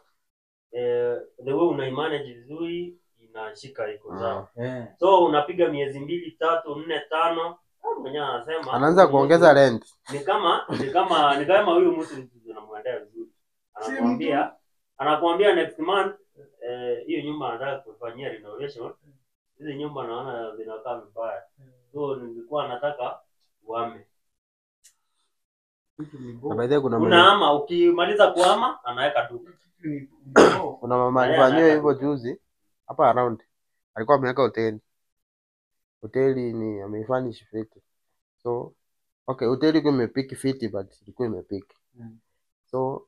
The way unaimanage vizuri inashika iko sawa. So unapiga miezi 2, 3, 4, 5, mwenyewe anasema Anaanza kuongeza rent. Ni kama huyu mtu tunamwendea vizuri. Anakuambia next month hiyo nyumba anataka kufanyia renovation. Hizi nyumba naona zinakaa vibaya. So nilikuwa nataka uhame. Kitu ni Na bo. by the way kuna mwenye Unahama, ukimaliza kuhama anaweka duka. Kitu ni bo. kuna mama Yeye alifanyiwa anaweka hivyo duka. juzi hapa around. Alikuwa ameweka hoteli. Hoteli ni ameifurnish fiti. So okay, hoteli ilikuwa imepick fiti but ilikuwa imepick. So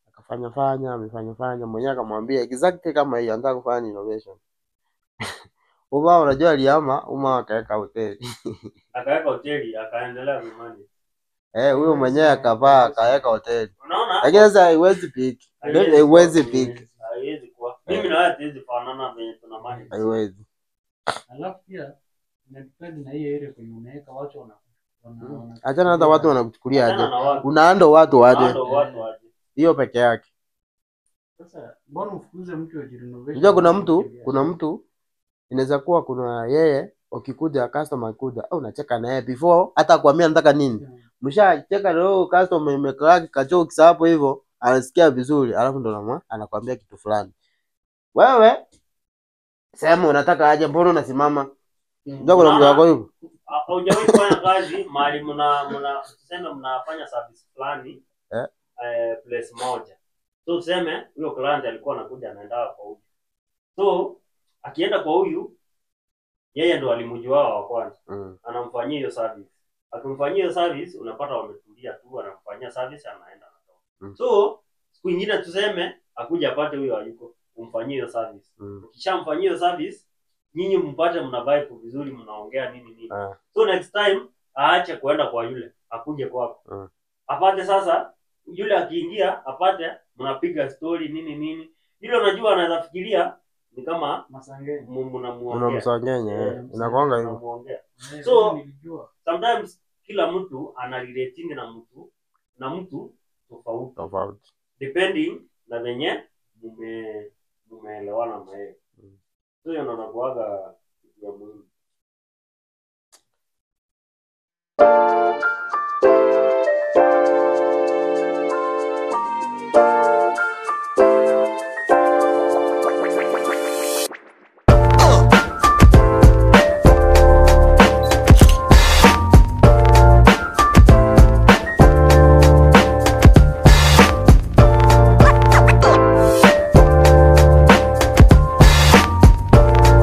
akafanya fanya, amefanya fanya, mwenyewe akamwambia exactly kama hiyo anataka kufanya renovation. Uma unajua alihama, uma akaweka hoteli. Akaweka hoteli akaendelea kumanage. Eh, huyo mwenyewe akavaa akaweka hoteli. Unaona? Lakini sasa haiwezi pick. Haiwezi Haiwezi kuwa. pick. Haiwezi kuwa. Mimi na wewe hatuwezi fanana venye tuna manage. Haiwezi. Alafu pia inadepend na hiyo area kwenye unaweka watu wana Achana hata watu wanakuchukulia Achana aje. na watu. Unaando watu aje. Unaando watu aje. Hiyo peke yake. Sasa mbona ufukuze mtu wa renovation? Unajua kuna mtu inaweza kuwa kuna yeye ukikuja customer kuja au unacheka na yeye before hata kuambia nataka nini. Mshacheka leo customer imekaa kachokes hapo hivyo anasikia vizuri alafu ndo anakuambia kitu fulani. Wewe sema unataka aje, mbona unasimama? Unajua kuna mtu wako hivyo. Haujawahi kufanya kazi mahali mna tuseme mnafanya service fulani place moja. So tuseme huyo client alikuwa anakuja anaenda kwa huyu. So akienda kwa huyu yeye ndo alimjua wa kwanza. Anamfanyia hiyo service. Akimfanyia hiyo service unapata wametulia tu, anamfanyia service anaenda anatoka. So siku ingine tuseme akuja apate huyo hayuko, umfanyie hiyo service. Ukishamfanyia hiyo service nyinyi mpate mna vibe vizuri, mnaongea nini nini. So next time aache kuenda kwa yule, akuje kwako. Apate sasa yule akiingia apate mnapiga story nini nini. Yule unajua anaweza fikiria ni kama Masangeni. mnamuongea. Unamsongenya eh. Inakuanga hivyo. Mnamuongea. Eh, So- mimi nilijua. Sometimes kila mtu ana relate na mtu tofauti Tofauti. depending na venye mumeelewana na yeye. So hiyo ndo nakuaga kitu ya muhimu.